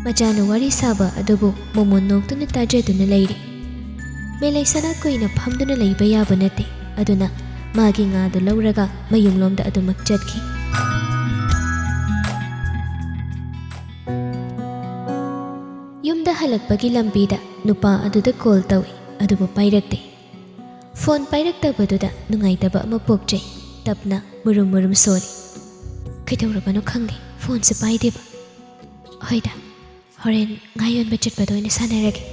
ꯃꯆꯥꯅ ꯋꯥꯔꯤ ꯁꯥꯕ ꯑꯗꯨꯕꯨ ꯃꯣꯃꯣꯟ ꯅꯣꯛꯇꯨꯅ ꯇꯥꯖꯗꯨꯅ ꯂꯩꯔꯤ꯫ ꯃꯦꯂꯩꯁꯅꯥ ꯀꯨꯏꯅ ꯐꯝꯗꯨꯅ ꯂꯩꯕ ꯌꯥꯕ ꯅꯠꯇꯦ, ꯑꯗꯨꯅ ꯃꯥꯒꯤ ꯉꯥꯗꯨ ꯂꯧꯔꯒ ꯃꯌꯨꯝꯂꯣꯝꯗ ꯑꯗꯨꯃꯛ ꯆꯠꯈꯤ꯫ ꯌꯨꯝꯗ ꯍꯜꯂꯛꯄꯒꯤ ꯂꯝꯕꯤꯗ ꯅꯨꯄꯥ ꯑꯗꯨꯗ ꯀꯣꯜ ꯇꯧꯏ, ꯑꯗꯨꯕꯨ ꯄꯥꯏꯔꯛꯇꯦ꯫ ꯐꯣꯟ ꯄꯥꯏꯔꯛꯇꯕꯗꯨꯗ ꯅꯨꯡꯉꯥꯏꯇꯕ ꯑꯃ ꯄꯣꯛꯆꯩ꯫ ꯇꯞꯅ ꯃꯨꯔꯨꯝ ꯃꯨꯔꯨꯝ ꯁꯣꯜꯂꯤ꯫ "ꯀꯩꯗꯧꯔꯕꯅꯣ ꯈꯪꯗꯦ, ꯐꯣꯟꯁꯦ ꯄꯥꯏꯗꯦꯕ꯫ ꯍꯣꯏꯗ, ꯍꯣꯔꯦꯟ ꯉꯥ ꯌꯣꯟꯕ ꯆꯠꯄꯗ ꯑꯣꯏꯅ ꯁꯥꯟꯅꯔꯒꯦ꯫"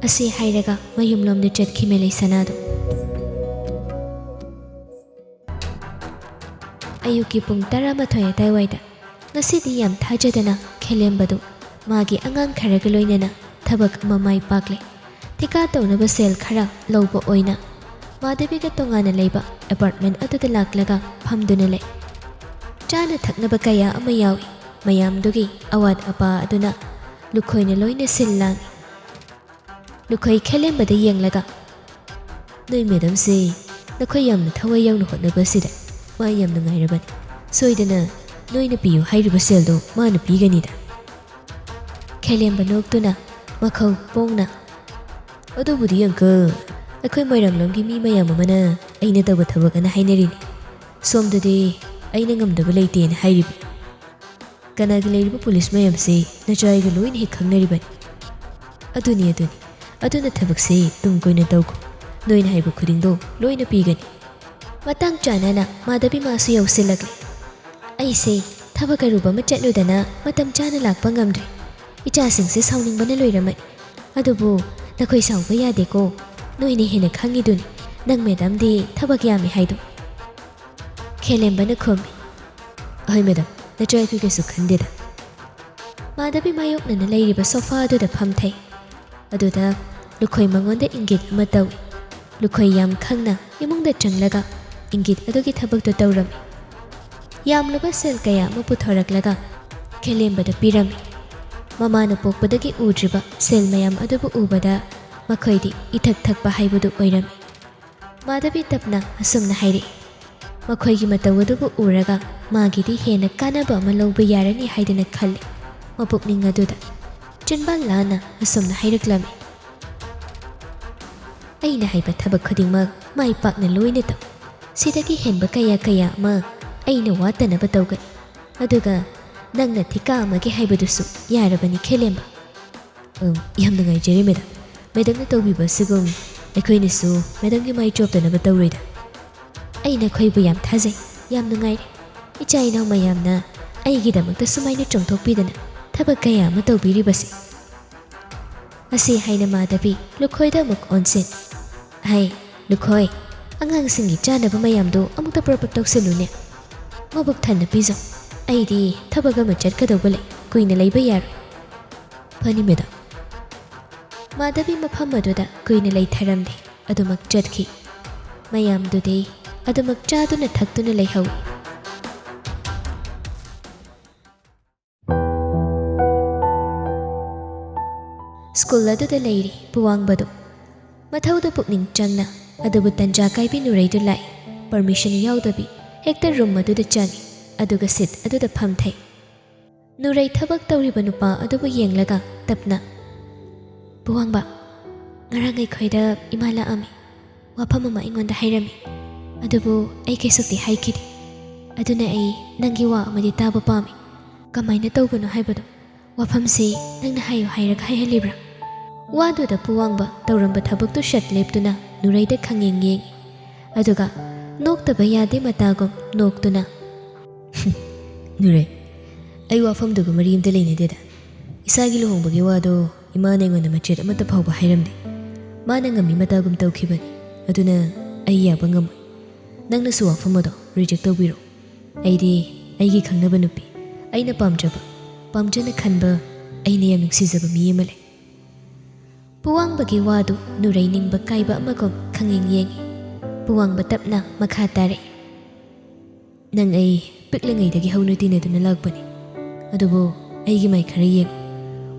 ꯑꯁꯤ ꯍꯥꯏꯔꯒ ꯃꯌꯨꯝꯂꯣꯝꯗ ꯆꯠꯈꯤ ꯃꯦꯂꯩꯁꯅꯥꯗꯨ꯫ ꯑꯌꯨꯛꯀꯤ ꯄꯨꯡ ꯇꯔꯥꯃꯥꯊꯣꯏ ꯑꯗꯨꯋꯥꯏꯗ ꯉꯁꯤꯗꯤ ꯌꯥꯝ ꯊꯥꯖꯗꯅ ꯈꯦꯂꯦꯝꯕꯗꯨ ꯃꯥꯒꯤ ꯑꯉꯥꯡ ꯈꯔꯒ ꯂꯣꯏꯅꯅ ꯊꯕꯛ ꯑꯃ ꯃꯥꯏ ꯄꯥꯛꯂꯦ꯫ ꯊꯤꯀꯥ ꯇꯧꯅꯕ ꯁꯦꯜ ꯈꯔ ꯂꯧꯕ ꯑꯣꯏꯅ ꯃꯥꯙꯕꯤꯒ ꯇꯣꯉꯥꯟꯅ ꯂꯩꯕ ꯑꯦꯄꯥꯔꯠꯃꯦꯟ ꯑꯗꯨꯗ ꯂꯥꯛꯂꯒ ꯐꯝꯗꯨꯅ ꯂꯩ꯫ ꯆꯥꯅ ꯊꯛꯅꯕ ꯀꯌꯥ ꯑꯃ ꯌꯥꯎꯏ꯫ ꯃꯌꯥꯝꯗꯨꯒꯤ ꯑꯋꯥꯠ ꯑꯄꯥ ꯑꯗꯨꯅ ꯂꯨꯈꯣꯏꯅ ꯂꯣꯏꯅ ꯁꯤꯜ ꯂꯥꯡꯏ꯫ ꯂꯨꯈꯣꯏ ꯈꯦꯂꯦꯝꯕꯗ ꯌꯦꯡꯂꯒ, "ꯅꯣꯏ ꯃꯦꯗꯝꯁꯦ ꯅꯈꯣꯏ ꯌꯥꯝꯅ ꯊꯋꯥꯏ ꯌꯥꯎꯅ ꯍꯣꯠꯅꯕ ꯑꯁꯤꯗ ꯃꯥ ꯌꯥꯝ ꯅꯨꯡꯉꯥꯏꯔꯕꯅꯤ꯫ ꯁꯣꯏꯗꯅ ꯅꯣꯏꯅ ꯄꯤꯌꯨ ꯍꯥꯏꯔꯤꯕ ꯁꯦꯜꯗꯣ ꯃꯥꯅ ꯄꯤꯒꯅꯤꯗ꯫" ꯈꯦꯂꯦꯝꯕ ꯅꯣꯛꯇꯨꯅ ꯃꯈꯧ ꯄꯣꯡꯅ, "ꯑꯗꯨꯕꯨꯗꯤ ꯑꯪꯀꯜ, ꯑꯩꯈꯣꯏ ꯃꯣꯏꯔꯥꯡꯂꯣꯝꯒꯤ ꯃꯤ ꯃꯌꯥꯝ ꯑꯃꯅ ꯑꯩꯅ ꯇꯧꯕ ꯊꯕꯛ ꯑꯅ ꯍꯥꯏꯅꯔꯤꯅꯤ꯫ ꯁꯣꯝꯗꯗꯤ ꯑꯩꯅ ꯉꯝꯗꯕ ꯂꯩꯇꯦꯅ ꯍꯥꯏꯔꯤꯕ꯫ ꯀꯅꯥꯒꯤ ꯂꯩꯔꯤꯕ ꯄꯨꯂꯤꯁ ꯃꯌꯥꯝꯁꯤ ꯅꯆꯥꯏꯒ ꯂꯣꯏꯅ ꯍꯦꯛ ꯈꯪꯅꯔꯤꯕꯅꯤ꯫" "ꯑꯗꯨꯅꯤ, ꯑꯗꯨꯅꯤ꯫ ꯑꯗꯨꯅ ꯊꯕꯛꯁꯤ ꯇꯨꯡ ꯀꯣꯏꯅ ꯇꯧꯈꯣ꯫ ꯅꯣꯏꯅ ꯍꯥꯏꯕ ꯈꯨꯗꯤꯡꯗꯣ ꯂꯣꯏꯅ ꯄꯤꯒꯅꯤ꯫" ꯃꯇꯥꯡ ꯆꯥꯅꯅ ꯃꯥꯙꯕꯤ ꯃꯥꯁꯨ ꯌꯧꯁꯤꯜꯂꯛꯂꯦ꯫ "ꯑꯩꯁꯦ ꯊꯕꯛ ꯑꯔꯨꯕ ꯑꯃ ꯆꯠꯂꯨꯗꯅ ꯃꯇꯝ ꯆꯥꯅ ꯂꯥꯛꯄ ꯉꯝꯗ꯭ꯔꯦ꯫ ꯏꯆꯥꯁꯤꯡꯁꯦ ꯁꯥꯎꯅꯤꯡꯕꯅ ꯂꯣꯏꯔꯝꯃꯅꯤ꯫ ꯑꯗꯨꯕꯨ ꯅꯈꯣꯏ ꯁꯥꯎꯕ ꯌꯥꯗꯦꯀꯣ꯫ ꯅꯣꯏꯅ ꯍꯦꯟꯅ ꯈꯪꯉꯤꯗꯨꯅꯤ꯫ ꯅꯪ ꯃꯦꯗꯥꯝꯗꯤ ꯊꯕꯛ ꯌꯥꯝꯃꯤ ꯍꯥꯏꯗꯣ꯫" ꯈꯦꯂꯦꯝꯕꯅ ꯈꯨꯝꯃꯤ, "ꯑꯍꯣꯏ ꯃꯦꯗꯥꯝ, ꯅꯆꯥ ꯑꯩꯈꯣꯏ ꯀꯩꯁꯨ ꯈꯟꯗꯦꯗ꯫" ꯃꯥꯙꯕꯤ ꯃꯥꯌꯣꯛꯅꯅ ꯂꯩꯔꯤꯕ ꯁꯣꯐꯥ ꯑꯗꯨꯗ ꯐꯝꯊꯩ꯫ ꯑꯗꯨꯗ ꯂꯨꯈꯣꯏ ꯃꯉꯣꯟꯗ ꯏꯪꯒꯤꯠ ꯑꯃ ꯇꯧꯏ꯫ ꯂꯨꯈꯣꯏ ꯌꯥꯝ ꯈꯪꯅ ꯏꯃꯨꯡꯗ ꯆꯪꯂꯒ ꯏꯪꯒꯤꯠ ꯑꯗꯨꯒꯤ ꯊꯕꯛꯇꯨ ꯇꯧꯔꯝꯃꯤ꯫ ꯌꯥꯝꯂꯕ ꯁꯦꯜ ꯀꯌꯥ ꯑꯃ ꯄꯨꯊꯣꯔꯛꯂꯒ ꯈꯦꯂꯦꯝꯕꯗ ꯄꯤꯔꯝꯃꯤ꯫ ꯃꯃꯥꯅ ꯄꯣꯛꯄꯗꯒꯤ ꯎꯗ꯭ꯔꯤꯕ ꯁꯦꯜ ꯃꯌꯥꯝ ꯑꯗꯨꯕꯨ ꯎꯕꯗ ꯃꯈꯣꯏꯗꯤ ꯏꯊꯛ ꯊꯛꯄ ꯍꯥꯏꯕꯗꯨ ꯑꯣꯏꯔꯝꯃꯤ꯫ ꯃꯥꯙꯕꯤ ꯇꯞꯅ ꯑꯁꯨꯝꯅ ꯍꯥꯏꯔꯛꯏ꯫ ꯃꯈꯣꯏꯒꯤ ꯃꯇꯧ ꯑꯗꯨꯕꯨ ꯎꯔꯒ ꯃꯥꯒꯤꯗꯤ ꯍꯦꯟꯅ ꯀꯥꯟꯅꯕ ꯑꯃ ꯂꯧꯕ ꯌꯥꯔꯅꯤ ꯍꯥꯏꯗꯅ ꯈꯜꯂꯤ ꯃꯄꯨꯛꯅꯤꯡ ꯑꯗꯨꯗ꯫ ꯆꯤꯟꯕꯥꯟ ꯂꯥꯟꯅ ꯑꯁꯨꯝꯅ ꯍꯥꯏꯔꯛꯂꯝꯃꯤ꯫ ꯑꯩꯅ ꯍꯥꯏꯕ ꯊꯕꯛ ꯈꯨꯗꯤꯡꯃꯛ ꯃꯥꯏ ꯄꯥꯛꯅ ꯂꯣꯏꯅ ꯇꯧ꯫ ꯁꯤꯗꯒꯤ ꯍꯦꯟꯕ ꯀꯌꯥ ꯀꯌꯥ ꯑꯃ ꯑꯩꯅ ꯋꯥꯠꯇꯅꯕ ꯇꯧꯒꯅꯤ꯫ ꯑꯗꯨꯒ ꯅꯪꯅ ꯊꯤꯀꯥ ꯑꯃꯒꯤ ꯍꯥꯏꯕꯗꯨꯁꯨ ꯌꯥꯔꯕꯅꯤ ꯈꯦꯂꯦꯝꯕ꯫ ꯎꯝ, ꯌꯥꯝ ꯅꯨꯡꯉꯥꯏꯖꯔꯦ ꯃꯦꯗꯥꯝ꯫ ꯃꯦꯗꯥꯝꯅ ꯇꯧꯕꯤꯕ ꯑꯁꯤꯒꯨꯝ ꯑꯩꯈꯣꯏꯅꯁꯨ ꯃꯦꯗꯥꯝꯒꯤ ꯃꯥꯏ ꯆꯣꯞꯇꯅꯕ ꯇꯧꯔꯣꯏꯗ꯫ ꯑꯩ ꯅꯈꯣꯏꯕꯨ ꯌꯥꯝ ꯊꯥꯖꯩ, ꯌꯥꯝ ꯅꯨꯡꯉꯥꯏꯔꯦ꯫ ꯏꯆꯥ ꯏꯅꯥꯎ ꯃꯌꯥꯝꯅ ꯑꯩꯒꯤꯗꯃꯛꯇ ꯁꯨꯃꯥꯏꯅ ꯆꯣꯡꯊꯣꯛꯄꯤꯗꯅ ꯊꯕꯛ ꯀꯌꯥ ꯑꯃ ꯇꯧꯕꯤꯔꯤꯕꯁꯦ꯫ ꯑꯁꯤ ꯍꯥꯏꯅ ꯃꯥꯙꯕꯤ ꯂꯨꯈꯣꯏꯗ ꯑꯃꯨꯛ ꯑꯣꯟꯁꯤꯟ꯫ ꯍꯥꯏ, ꯂꯨꯈꯣꯏ, ꯑꯉꯥꯡꯁꯤꯡꯒꯤ ꯆꯥꯅꯕ ꯃꯌꯥꯝꯗꯨ ꯑꯃꯨꯛꯇ ꯄ꯭ꯔꯞ ꯄ꯭ꯔꯞ ꯇꯧꯁꯤꯜꯂꯨꯅꯦ꯫ ꯃꯕꯨꯛ ꯊꯟꯅ ꯄꯤꯖꯧ꯫ ꯑꯩꯗꯤ ꯊꯕꯛ ꯑꯃ ꯆꯠꯀꯗꯧꯕ ꯂꯩ, ꯀꯨꯏꯅ ꯂꯩꯕ ꯌꯥꯔꯣꯏ꯫ ꯐꯅꯤ ꯃꯦꯗꯥꯝ꯫ ꯃꯥꯙꯕꯤ ꯃꯐꯝ ꯑꯗꯨꯗ ꯀꯨꯏꯅ ꯂꯩꯊꯔꯝꯗꯦ, ꯑꯗꯨꯃꯛ ꯆꯠꯈꯤ꯫ ꯃꯌꯥꯝꯗꯨꯗꯤ ꯑꯗꯨꯃꯛ ꯆꯥꯗꯨꯅ ꯊꯛꯇꯨꯅ ꯂꯩꯍꯧꯏ꯫ ꯁ꯭ꯀꯨꯜ ꯑꯗꯨꯗ ꯂꯩꯔꯤ ꯄꯨꯋꯥꯡꯕꯗꯨ꯫ ꯃꯊꯧꯗ ꯄꯨꯛꯅꯤꯡ ꯆꯪꯅ, ꯑꯗꯨꯕꯨ ꯇꯟꯖꯥ ꯀꯥꯏꯕꯤ ꯅꯨꯔꯩꯗꯨ ꯂꯥꯛꯏ꯫ ꯄꯔꯃꯤꯁꯟ ꯌꯥꯎꯗꯕꯤ ꯍꯦꯛꯇ ꯔꯨꯝ ꯑꯗꯨꯗ ꯆꯪꯏ, ꯑꯗꯨꯒ ꯁꯤꯠ ꯑꯗꯨꯗ ꯐꯝꯊꯩ꯫ ꯅꯨꯔꯩ ꯊꯕꯛ ꯇꯧꯔꯤꯕ ꯅꯨꯄꯥ ꯑꯗꯨꯕꯨ ꯌꯦꯡꯂꯒ ꯇꯞꯅ, "ꯄꯨꯋꯥꯡꯕ, ꯉꯔꯥꯡ ꯑꯩꯈꯣꯏꯗ ꯏꯃꯥ ꯂꯥꯛꯑꯝꯃꯤ꯫ ꯋꯥꯐꯝ ꯑꯃ ꯑꯩꯉꯣꯟꯗ ꯍꯥꯏꯔꯝꯃꯤ꯫ ꯑꯗꯨꯕꯨ ꯑꯩ ꯀꯩꯁꯨꯛꯇꯤ ꯍꯥꯏꯈꯤꯗꯦ꯫ ꯑꯗꯨꯅ ꯑꯩ ꯅꯪꯒꯤ ꯋꯥ ꯑꯃꯗꯤ ꯇꯥꯕ ꯄꯥꯝꯃꯤ꯫ ꯀꯃꯥꯏꯅ ꯇꯧꯕꯅꯣ ꯍꯥꯏꯕꯗꯣ? ꯋꯥꯐꯝꯁꯤ ꯅꯪꯅ ꯍꯥꯏꯌꯨ ꯍꯥꯏꯔꯒ ꯍꯥꯏꯍꯜꯂꯤꯕ꯭ꯔꯥ?" ꯋꯥꯗꯨꯗ ꯄꯨꯋꯥꯡꯕ ꯇꯧꯔꯝꯕ ꯊꯕꯛꯇꯨ ꯁꯠ ꯂꯦꯞꯇꯨꯅ ꯅꯨꯔꯩꯗ ꯈꯪꯌꯦꯡ ꯌꯦꯡꯏ꯫ ꯑꯗꯨꯒ ꯅꯣꯛꯇꯕ ꯌꯥꯗꯦ ꯃꯇꯥꯒꯨꯝ ꯅꯣꯛꯇꯨꯅ, "ꯅꯨꯔꯩ, ꯑꯩ ꯋꯥꯐꯝꯗꯨꯒ ꯃꯔꯤ ꯑꯝꯇ ꯂꯩꯅꯗꯦꯗ꯫ ꯏꯁꯥꯒꯤ ꯂꯨꯍꯣꯡꯕꯒꯤ ꯋꯥꯗꯣ ꯏꯃꯥꯅ ꯑꯩꯉꯣꯟꯗ ꯃꯆꯦꯠ ꯑꯃꯠꯇ ꯐꯥꯎꯕ ꯍꯥꯏꯔꯝꯗꯦ꯫ ꯃꯥꯅ ꯉꯝꯃꯤ ꯃꯇꯥꯒꯨꯝ ꯇꯧꯈꯤꯕꯅꯤ꯫ ꯑꯗꯨꯅ ꯑꯩ ꯌꯥꯕ ꯉꯝꯃꯣꯏ꯫ ꯅꯪꯅꯁꯨ ꯋꯥꯐꯝ ꯑꯗꯣ ꯔꯤꯖꯦꯛ ꯇꯧꯕꯤꯔꯣ꯫ ꯑꯩꯗꯤ ꯑꯩꯒꯤ ꯈꯪꯅꯕ ꯅꯨꯄꯤ, ꯑꯩꯅ ꯄꯥꯝꯖꯕ, ꯄꯥꯝꯖꯅ ꯈꯟꯕ, ꯑꯩꯅ ꯌꯥꯝ ꯅꯨꯡꯁꯤꯖꯕ ꯃꯤ ꯑꯃ ꯂꯩ꯫" ꯄꯨꯋꯥꯡꯕꯒꯤ ꯋꯥꯗꯨ ꯅꯨꯔꯩ ꯅꯤꯡꯕ ꯀꯥꯏꯕ ꯑꯃꯒꯨꯝ ꯈꯪꯌꯦꯡ ꯌꯦꯡꯏ꯫ ꯄꯨꯋꯥꯡꯕ ꯇꯞꯅ ꯃꯈꯥ ꯇꯥꯔꯛꯏ꯫ "ꯅꯪ ꯑꯩ ꯄꯤꯛꯂꯤꯉꯩꯗꯒꯤ ꯍꯧꯅ ꯇꯤꯟꯅꯗꯨꯅ ꯂꯥꯛꯄꯅꯤ꯫ ꯑꯗꯨꯕꯨ ꯑꯩꯒꯤ ꯃꯥꯏ ꯈꯔ ꯌꯦꯡꯉꯨ꯫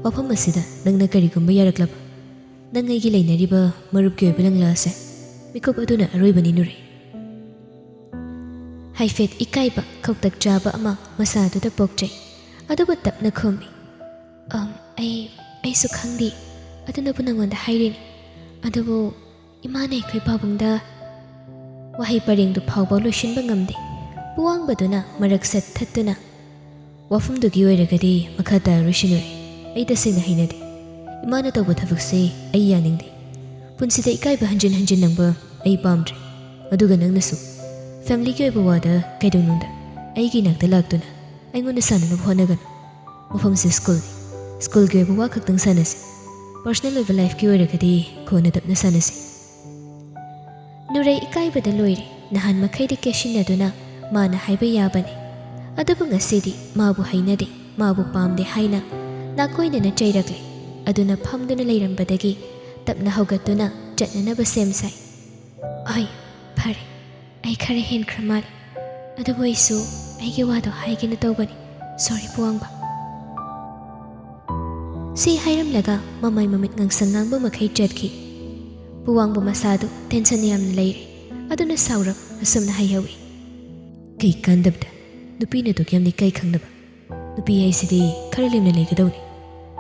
ꯋꯥꯐꯝ ꯑꯁꯤꯗ ꯅꯪꯅ ꯀꯔꯤꯒꯨꯝꯕ ꯌꯥꯔꯛꯂꯕ?" "ꯅꯪ ꯑꯩꯒꯤ ꯂꯩꯅꯔꯤꯕ ꯃꯔꯨꯞꯀꯤ ꯑꯣꯏꯕ ꯂꯪꯂꯥꯁꯦ, ꯃꯤꯀꯨꯞ ꯑꯗꯨꯅ ꯑꯔꯣꯏꯕꯅꯤ ꯅꯨꯔꯩ"꯫ ꯍꯥꯏꯐꯦꯠ ꯏꯀꯥꯏꯕ ꯈꯧꯇꯛ ꯆꯥꯕ ꯑꯃ ꯃꯁꯥꯗꯨꯗ ꯄꯣꯛꯆꯩ꯫ ꯑꯗꯨꯕꯨ ꯇꯞꯅ ꯈꯨꯝꯃꯤ, "ꯑꯝ, ꯑꯩ, ꯑꯩꯁꯨ ꯈꯪꯗꯦ꯫ ꯑꯗꯨꯅꯕꯨ ꯅꯉꯣꯟꯗ ꯍꯥꯏꯔꯤꯅꯤ꯫ ꯑꯗꯨꯕꯨ ꯏꯃꯥꯅ ꯑꯩꯈꯣꯏ ꯄꯥꯕꯨꯡꯗ"꯫ ꯋꯥꯍꯩ ꯄꯔꯦꯡꯗꯨ ꯐꯥꯎꯕ ꯂꯣꯏꯁꯤꯟꯕ ꯉꯝꯗꯦ꯫ ꯄꯨꯋꯥꯡꯕꯗꯨꯅ ꯃꯔꯛ ꯁꯠ ꯊꯠꯇꯨꯅ, "ꯋꯥꯐꯝꯗꯨꯒꯤ ꯑꯣꯏꯔꯒꯗꯤ ꯃꯈꯥ ꯇꯥꯔꯔꯣꯏꯁꯤ ꯅꯨꯔꯩ꯫ ꯑꯩ ꯇꯁꯦꯡꯅ ꯍꯩꯅꯗꯦ꯫ ꯏꯃꯥꯅ ꯇꯧꯕ ꯊꯕꯛꯁꯦ ꯑꯩ ꯌꯥꯅꯤꯡꯗꯦ꯫ ꯄꯨꯟꯁꯤꯗ ꯏꯀꯥꯏꯕ ꯍꯟꯖꯤꯟ ꯍꯟꯖꯤꯟ ꯅꯪꯕ ꯑꯩ ꯄꯥꯝꯗ꯭ꯔꯦ꯫ ꯑꯗꯨꯒ ꯅꯪꯅꯁꯨ ꯐꯦꯃꯤꯂꯤꯒꯤ ꯑꯣꯏꯕ ꯋꯥꯗ ꯀꯩꯗꯧꯅꯨꯡꯗ ꯑꯩꯒꯤ ꯏꯅꯥꯛꯇ ꯂꯥꯛꯇꯨꯅ ꯑꯩꯉꯣꯟꯗ ꯁꯥꯟꯅꯅꯕ ꯍꯣꯠꯅꯒꯅꯨ꯫ ꯃꯐꯝꯁꯦ ꯁ꯭ꯀꯨꯜꯅꯤ꯫ ꯁ꯭ꯀꯨꯜꯒꯤ ꯑꯣꯏꯕ ꯋꯥ ꯈꯛꯇꯪ ꯁꯥꯟꯅꯁꯤ꯫ ꯄꯔꯁꯅꯦꯜ ꯑꯣꯏꯕ ꯂꯥꯏꯐꯀꯤ ꯑꯣꯏꯔꯒꯗꯤ ꯀꯣꯟꯅ ꯇꯞꯅ ꯁꯥꯟꯅꯁꯤ"꯫ ꯅꯨꯔꯩ ꯏꯀꯥꯏꯕꯗ ꯂꯣꯏꯔꯦ꯫ ꯅꯍꯥꯟ ꯃꯈꯩꯗꯤ ꯀꯦꯁꯤꯟꯅꯗꯨꯅ ꯃꯥꯅ ꯍꯥꯏꯕ ꯌꯥꯕꯅꯤ꯫ ꯑꯗꯨꯕꯨ ꯉꯁꯤꯗꯤ ꯃꯥꯕꯨ ꯍꯩꯅꯗꯦ, ꯃꯥꯕꯨ ꯄꯥꯝꯗꯦ ꯍꯥꯏꯅ ꯅꯥꯀꯣꯏꯅꯅ ꯆꯩꯔꯛꯂꯦ꯫ ꯑꯗꯨꯅ ꯐꯝꯗꯨꯅ ꯂꯩꯔꯝꯕꯗꯒꯤ ꯇꯞꯅ ꯍꯧꯒꯠꯇꯨꯅ ꯆꯠꯅꯅꯕ ꯁꯦꯝ ꯁꯥꯏ꯫ "ꯑꯩ, ꯐꯔꯦ, ꯑꯩ ꯈꯔ ꯍꯦꯟꯈ꯭ꯔ ꯃꯥꯜꯂꯦ꯫ ꯑꯗꯨꯕꯨ ꯑꯩꯁꯨ ꯑꯩꯒꯤ ꯋꯥꯗꯣ ꯍꯥꯏꯒꯦꯅ ꯇꯧꯕꯅꯤ꯫ ꯁꯣꯔꯤ, ꯄꯨꯋꯥꯡꯕ"꯫ ꯁꯤ ꯍꯥꯏꯔꯝꯂꯒ ꯃꯃꯥꯏ ꯃꯃꯤꯠ ꯉꯥꯡꯁꯪ ꯉꯥꯡꯕ ꯃꯈꯩ ꯆꯠꯈꯤ꯫ ꯄꯨꯋꯥꯡꯕ ꯃꯁꯥꯗꯨ ꯇꯦꯟꯁꯟ ꯌꯥꯝꯅ ꯂꯩꯔꯦ꯫ ꯑꯗꯨꯅ ꯁꯥꯎꯔꯞ ꯑꯁꯨꯝꯅ ꯍꯥꯏꯍꯧꯏ, "ꯀꯩ ꯀꯥꯟꯗꯕꯗ ꯅꯨꯄꯤꯅ ꯑꯗꯨꯛ ꯌꯥꯝꯅ ꯏꯀꯥꯏ ꯈꯪꯗꯕ? ꯅꯨꯄꯤ ꯍꯥꯏꯁꯤꯗꯤ ꯈꯔ ꯂꯦꯝꯅ ꯂꯩꯒꯗꯧꯅꯤ꯫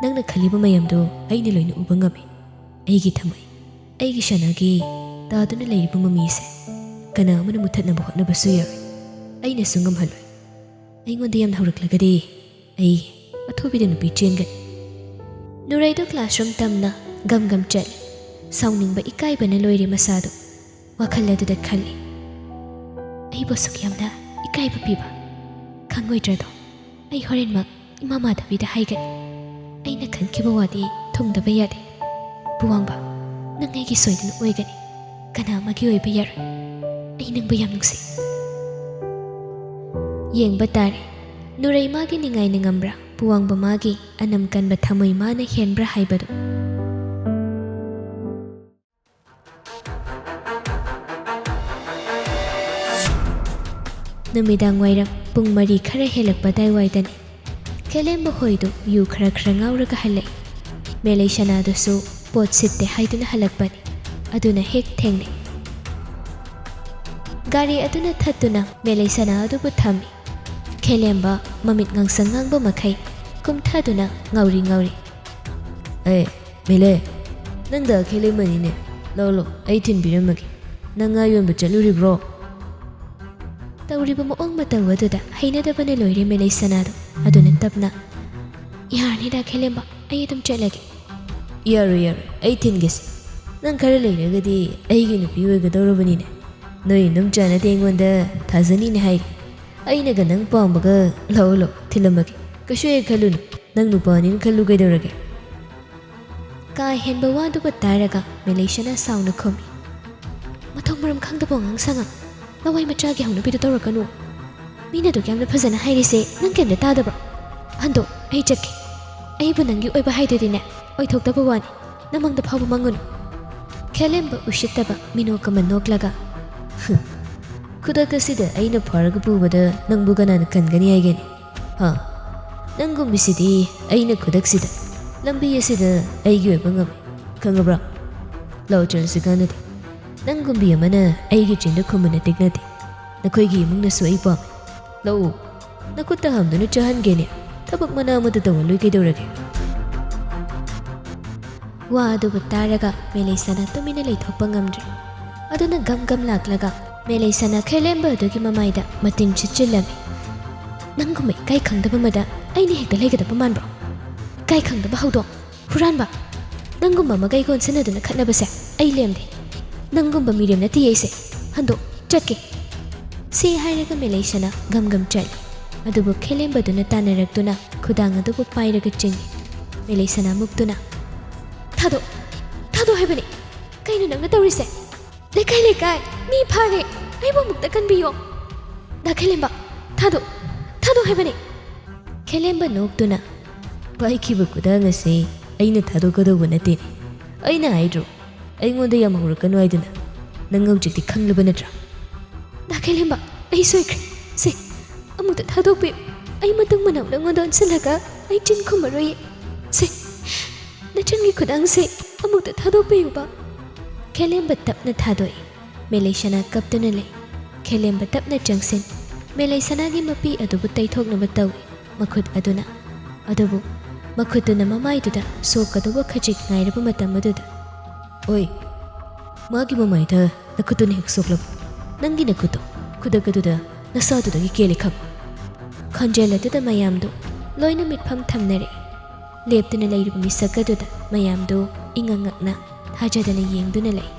ꯅꯪꯅ ꯈꯜꯂꯤꯕ ꯃꯌꯥꯝꯗꯣ ꯑꯩꯅ ꯂꯣꯏꯅ ꯎꯕ ꯉꯝꯃꯤ꯫ ꯑꯩꯒꯤ ꯊꯃꯣꯏ, ꯑꯩꯒꯤ ꯁꯅꯥꯒꯤ ꯇꯥꯗꯨꯅ ꯂꯩꯔꯤꯕ ꯃꯃꯤꯁꯦ ꯀꯅꯥ ꯑꯃꯅ ꯃꯨꯊꯠꯅꯕ ꯍꯣꯠꯅꯕꯁꯨ ꯌꯥꯔꯣꯏ꯫ ꯑꯩꯅꯁꯨ ꯉꯝꯍꯜꯂꯣꯏ꯫ ꯑꯩꯉꯣꯟꯗ ꯌꯥꯝꯅ ꯍꯧꯔꯛꯂꯒꯗꯤ ꯑꯩ ꯑꯊꯨꯕꯤꯗ ꯅꯨꯄꯤ ꯆꯦꯟꯒꯅꯤ"꯫ ꯅꯨꯔꯩꯗꯨ ꯀ꯭ꯂꯥꯁꯔꯨꯝ ꯇꯝꯅ ꯒꯝ ꯒꯝ ꯆꯠꯂꯤ꯫ ꯁꯥꯎꯅꯤꯡꯕ ꯏꯀꯥꯏꯕꯅ ꯂꯣꯏꯔꯦ ꯃꯁꯥꯗꯨ꯫ ꯋꯥꯈꯜ ꯑꯗꯨꯗ ꯈꯜꯂꯤ, "ꯑꯩꯕꯨ ꯑꯁꯨꯛ ꯌꯥꯝꯅ ꯏꯀꯥꯏꯕ ꯄꯤꯕ ꯈꯪꯉꯣꯏꯗ꯭ꯔꯗꯣ? ꯑꯩ ꯍꯣꯔꯦꯟꯃꯛ ꯏꯃꯥ ꯃꯥꯙꯕꯤꯗ ꯍꯥꯏꯒꯅꯤ꯫ ꯑꯩꯅ ꯈꯟꯈꯤꯕ ꯋꯥꯗꯤ ꯊꯨꯡꯗꯕ ꯌꯥꯗꯦ꯫ ꯄꯨꯋꯥꯡꯕ, ꯅꯪ ꯑꯩꯒꯤ ꯁꯣꯏꯗꯅ ꯑꯣꯏꯒꯅꯤ꯫ ꯀꯅꯥ ꯑꯃꯒꯤ ꯑꯣꯏꯕ ꯌꯥꯔꯣꯏ꯫ ꯑꯩ ꯅꯪꯕꯨ ꯌꯥꯝ ꯅꯨꯡꯁꯤ"꯫ ꯌꯦꯡꯕ ꯇꯥꯔꯦ, ꯅꯨꯔꯩ ꯃꯥꯒꯤ ꯅꯤꯡꯉꯥꯏꯅ ꯉꯝꯕ꯭ꯔꯥ, ꯄꯨꯋꯥꯡꯕ ꯃꯥꯒꯤ ꯑꯅꯝ ꯀꯟꯕ ꯊꯃꯣꯏ ꯃꯥꯅ ꯍꯦꯟꯕ꯭ꯔꯥ ꯍꯥꯏꯕꯗꯨ꯫ ꯅꯨꯃꯤꯗꯥꯡ ꯋꯥꯏꯔꯝ ꯄꯨꯡ ꯃꯔꯤ ꯈꯔ ꯍꯦꯜꯂꯛꯄ ꯑꯗꯥꯏꯋꯥꯏꯗꯅꯤ꯫ ꯈꯦꯂꯦꯝꯕ ꯍꯣꯏꯗꯨ ꯌꯨ ꯈꯔ ꯈꯔ ꯉꯥꯎꯔꯒ ꯍꯜꯂꯛꯏ꯫ ꯃꯦꯂꯩ ꯁꯅꯥꯗꯨꯁꯨ ꯄꯣꯠ ꯁꯤꯠꯇꯦ ꯍꯥꯏꯗꯨꯅ ꯍꯜꯂꯛꯄꯅꯤ꯫ ꯑꯗꯨꯅ ꯍꯦꯛ ꯊꯦꯡꯅꯩ꯫ ꯒꯥꯔꯤ ꯑꯗꯨꯅ ꯊꯠꯇꯨꯅ ꯃꯦꯂꯩꯁꯅꯥ ꯑꯗꯨꯕꯨ ꯊꯝꯃꯤ꯫ ꯈꯦꯂꯦꯝꯕ ꯃꯃꯤꯠ ꯉꯥꯡꯁꯪ ꯉꯥꯡꯕ ꯃꯈꯩ ꯀꯨꯝꯊꯗꯨꯅ ꯉꯥꯎꯔꯤ ꯉꯥꯎꯔꯤ꯫ "ꯑꯦ, ꯃꯦꯂꯦ, ꯅꯪ ꯗꯥ ꯈꯦꯂꯦꯝꯕꯅꯤꯅꯦ꯫ ꯂꯧ, ꯂꯧ, ꯑꯩ ꯊꯤꯟꯕꯤꯔꯝꯃꯒꯦ꯫ ꯅꯪ ꯉꯥ ꯌꯣꯟꯕ ꯆꯠꯂꯨꯔꯤꯕ꯭ꯔꯣ?" ꯇꯧꯔꯤꯕ ꯃꯑꯣꯡ ꯃꯇꯧ ꯑꯗꯨꯗ ꯍꯩꯅꯗꯕꯅ ꯂꯣꯏꯔꯦ ꯃꯦꯂꯩꯁꯅꯥꯗꯣ꯫ ꯑꯗꯨꯅ ꯇꯞꯅ, "ꯌꯥꯔꯅꯤꯗ ꯈꯦꯂꯦꯝꯕ, ꯑꯩ ꯑꯗꯨꯝ ꯆꯠꯂꯒꯦ꯫" "ꯌꯥꯔꯣꯏ, ꯌꯥꯔꯣꯏ, ꯑꯩ ꯊꯤꯟꯒꯦꯁꯦ꯫ ꯅꯪ ꯈꯔ ꯂꯩꯔꯒꯗꯤ ꯑꯩꯒꯤ ꯅꯨꯄꯤ ꯑꯣꯏꯒꯗꯧꯔꯕꯅꯤꯅꯦ꯫ ꯅꯣꯏ ꯏꯅꯨꯝꯆꯥꯅꯗꯤ ꯑꯩꯉꯣꯟꯗ ꯊꯥꯖꯅꯤꯅꯦ ꯍꯥꯏꯔꯤ꯫ ꯑꯩꯅꯒ ꯅꯪ ꯄꯥꯝꯕꯒ, ꯂꯥꯛꯑꯣ, ꯂꯥꯛꯑꯣ, ꯊꯤꯜꯂꯝꯃꯒꯦ꯫ ꯀꯩꯁꯨ ꯍꯦꯛ ꯈꯜꯂꯨꯅꯨ, ꯅꯪ ꯅꯨꯄꯥꯅꯤꯅ ꯈꯜꯂꯨ ꯀꯩꯗꯧꯔꯒꯦ?" ꯀꯥ ꯍꯦꯟꯕ ꯋꯥꯗꯨꯕꯨ ꯇꯥꯔꯒ ꯃꯦꯂꯩꯁꯅꯥ ꯁꯥꯎꯅ ꯈꯨꯝꯃꯤ꯫ "ꯃꯊꯣꯡ ꯃꯔꯝ ꯈꯪꯗꯕ ꯑꯉꯥꯡ ꯁꯉꯥꯡ, ꯂꯋꯥꯏ ꯃꯆꯥꯒꯤ ꯍꯧꯅꯕꯤꯗꯨ ꯇꯧꯔꯛꯀꯅꯨ꯫ ꯃꯤꯅ ꯑꯗꯨꯛ ꯌꯥꯝꯅ ꯐꯖꯅ ꯍꯥꯏꯔꯤꯁꯦ ꯅꯪ ꯀꯩꯝꯇ ꯇꯥꯗꯕ꯭ꯔꯣ? ꯍꯟꯗꯣ, ꯑꯩ ꯆꯠꯀꯦ꯫ ꯑꯩꯕꯨ ꯅꯪꯒꯤ ꯑꯣꯏꯕ ꯍꯥꯏꯗꯨꯗꯤꯅꯦ, ꯑꯣꯏꯊꯣꯛꯇꯕ ꯋꯥꯅꯤ꯫ ꯅꯃꯪꯗ ꯐꯥꯎꯕ ꯃꯪꯉꯨꯅꯨ꯫" ꯈꯦꯂꯦꯝꯕ ꯎꯁꯤꯠꯇꯕ ꯃꯤꯅꯣꯛ ꯑꯃ ꯅꯣꯛꯂꯒ, "ꯈꯨꯗꯛ ꯑꯁꯤꯗ ꯑꯩꯅ ꯐꯥꯔꯒ ꯄꯨꯕꯗ ꯅꯪꯕꯨ ꯀꯅꯥꯅ ꯀꯟꯒꯅꯤ ꯍꯥꯏꯒꯦꯅꯦ? ꯍꯥ? ꯅꯪꯒꯨꯝꯕꯤꯁꯤꯗꯤ ꯑꯩꯅ ꯈꯨꯗꯛꯁꯤꯗ ꯂꯝꯕꯤ ꯑꯁꯤꯗ ꯑꯩꯒꯤ ꯑꯣꯏꯕ ꯉꯝꯃꯤ, ꯈꯪꯉꯕ꯭ꯔꯥ? ꯂꯥꯛꯑꯣ, ꯆꯠꯂꯁꯤ ꯀꯥꯟꯅꯗꯦ꯫ ꯅꯪꯒꯨꯝꯕꯤ ꯑꯃꯅ ꯑꯩꯒꯤ ꯆꯤꯟꯗ ꯈꯨꯝꯕ ꯅꯇꯤꯛ ꯅꯠꯇꯦ꯫ ꯅꯈꯣꯏꯒꯤ ꯏꯃꯨꯡꯅꯁꯨ ꯑꯩ ꯄꯥꯝꯃꯤ꯫ ꯂꯥꯛꯑꯣ, ꯅꯈꯨꯠꯇ ꯍꯥꯝꯗꯨꯅ ꯆꯥꯍꯟꯒꯦꯅꯦ꯫ ꯊꯕꯛ ꯃꯅꯥ ꯑꯃꯠꯇ ꯇꯧꯍꯜꯂꯣꯏ ꯀꯩꯗꯧꯔꯒꯦ?" ꯋꯥ ꯑꯗꯨꯕꯨ ꯇꯥꯔꯒ ꯃꯦꯂꯩꯁꯅꯥ ꯇꯨꯃꯤꯟꯅ ꯂꯩꯊꯣꯛꯄ ꯉꯝꯗ꯭ꯔꯦ꯫ ꯑꯗꯨꯅ ꯒꯝ ꯒꯝ ꯂꯥꯛꯂꯒ ꯃꯦꯂꯩꯁꯅꯥ ꯈꯦꯂꯦꯝꯕ ꯑꯗꯨꯒꯤ ꯃꯃꯥꯏꯗ ꯃꯇꯤꯟ ꯆꯤꯠꯆꯤꯜꯂꯝꯃꯤ꯫ "ꯅꯪꯒꯨꯝꯕ ꯏꯀꯥꯏ ꯈꯪꯗꯕ ꯑꯃꯗ ꯑꯩꯅ ꯍꯦꯛꯇ ꯂꯩꯒꯗꯕ ꯃꯥꯟꯕ꯭ꯔꯣ? ꯏꯀꯥꯏ ꯈꯪꯗꯕ ꯍꯧꯗꯣꯡ, ꯍꯨꯔꯥꯟꯕ! ꯅꯪꯒꯨꯝꯕ ꯑꯃꯒ ꯑꯩꯒ ꯑꯣꯟꯁꯤꯟꯅꯗꯨꯅ ꯈꯠꯅꯕꯁꯦ ꯑꯩ ꯂꯦꯝꯗꯦ꯫ ꯅꯪꯒꯨꯝꯕ ꯃꯤꯔꯦꯝ ꯅꯠꯇꯦ ꯑꯩꯁꯦ꯫ ꯍꯟꯗꯣ, ꯆꯠꯀꯦ꯫" ꯁꯤ ꯍꯥꯏꯔꯒ ꯃꯦꯂꯩꯁꯅꯥ ꯒꯝ ꯒꯝ ꯆꯠꯂꯤ꯫ ꯑꯗꯨꯕꯨ ꯈꯦꯂꯦꯝꯕꯗꯨꯅ ꯇꯥꯟꯅꯔꯛꯇꯨꯅ ꯈꯨꯗꯥꯡ ꯑꯗꯨꯕꯨ ꯄꯥꯏꯔꯒ ꯆꯤꯡꯏ꯫ ꯃꯦꯂꯩꯁꯅꯥ ꯃꯨꯛꯇꯨꯅ, "ꯊꯥꯗꯣ, ꯊꯥꯗꯣ ꯍꯥꯏꯕꯅꯤ꯫ ꯀꯩꯅꯣ ꯅꯪꯅ ꯇꯧꯔꯤꯁꯦ? ꯂꯩꯀꯥꯏ, ꯂꯩꯀꯥꯏ, ꯃꯤ ꯐꯥꯔꯦ꯫ ꯑꯩꯕꯨ ꯑꯃꯨꯛꯇ ꯀꯟꯕꯤꯌꯣ꯫ ꯗꯥ ꯈꯦꯂꯦꯝꯕ, ꯊꯥꯗꯣ, ꯊꯥꯗꯣ ꯍꯥꯏꯕꯅꯤ꯫" ꯈꯦꯂꯦꯝꯕ ꯅꯣꯛꯇꯨꯅ, "ꯄꯥꯏꯈꯤꯕ ꯈꯨꯗꯥꯡ ꯑꯁꯤ ꯑꯩꯅ ꯊꯥꯗꯣꯛꯀꯗꯧꯕ ꯅꯠꯇꯦꯅꯦ꯫ ꯑꯩꯅ ꯍꯥꯏꯗ꯭ꯔꯣ, ꯑꯩꯉꯣꯟꯗ ꯌꯥꯝ ꯍꯧꯔꯛꯀꯅꯨ ꯍꯥꯏꯗꯨꯅ? ꯅꯪ ꯍꯧꯖꯤꯛꯇꯤ ꯈꯪꯂꯕ ꯅꯠꯇ꯭ꯔꯥ?" "ꯗꯥ ꯈꯦꯂꯦꯝꯕ, ꯑꯩ ꯁꯣꯏꯈ꯭ꯔꯦ꯫ ꯁꯦ, ꯑꯃꯨꯛꯇ ꯊꯥꯗꯣꯛꯄꯤꯌꯨ꯫ ꯑꯩ ꯃꯇꯨꯡ ꯃꯅꯥꯎ ꯅꯉꯣꯟꯗ ꯑꯣꯟꯁꯤꯜꯂꯒ ꯑꯩ ꯆꯤꯟ ꯈꯨꯝꯃꯔꯣꯏꯌꯦ꯫ ꯁꯦ꯫" "ꯅꯆꯟꯒꯤ ꯈꯨꯗꯥꯡꯁꯦ ꯑꯃꯨꯛꯇ ꯊꯥꯗꯣꯛꯄꯤꯌꯨꯕ꯫" ꯈꯦꯂꯦꯝꯕ ꯇꯞꯅ ꯊꯥꯗꯣꯛꯏ꯫ ꯃꯦꯂꯩꯁꯅꯥ ꯀꯞꯇꯨꯅ ꯂꯩ꯫ ꯈꯦꯂꯦꯝꯕ ꯇꯞꯅ ꯆꯪꯁꯤꯟ, ꯃꯦꯂꯩꯁꯅꯥꯒꯤ ꯃꯄꯤ ꯑꯗꯨꯕꯨ ꯇꯩꯊꯣꯛꯅꯕ ꯇꯧꯏ ꯃꯈꯨꯠ ꯑꯗꯨꯅ꯫ ꯑꯗꯨꯕꯨ ꯃꯈꯨꯠꯇꯨꯅ ꯃꯃꯥꯏꯗꯨꯗ ꯁꯣꯛꯀꯗꯧꯕ ꯈꯖꯤꯛ ꯉꯥꯏꯔꯕ ꯃꯇꯝ ꯑꯗꯨꯗ, "ꯑꯣꯏ, ꯃꯥꯒꯤ ꯃꯃꯥꯏꯗ ꯅꯈꯨꯠꯇꯨꯅ ꯍꯦꯛ ꯁꯣꯛꯂꯕ? ꯅꯪꯒꯤ ꯅꯈꯨꯠꯇꯣ ꯈꯨꯗꯛ ꯑꯗꯨꯗ ꯅꯁꯥꯗꯨꯗꯒꯤ ꯀꯦꯜꯂꯦ ꯈꯪꯉꯨ꯫" ꯈꯣꯟꯖꯦꯜ ꯑꯗꯨꯗ ꯃꯌꯥꯝꯗꯨ ꯂꯣꯏꯅ ꯃꯤꯠꯐꯝ ꯊꯝꯅꯔꯦ꯫ ꯂꯦꯞꯇꯨꯅ ꯂꯩꯔꯤꯕ ꯃꯤꯁꯛ ꯑꯗꯨꯗ ꯃꯌꯥꯝꯗꯨ ꯏꯉꯛ ꯉꯛꯅ ꯊꯥꯖꯗꯅ ꯌꯦꯡꯗꯨꯅ ꯂꯩ꯫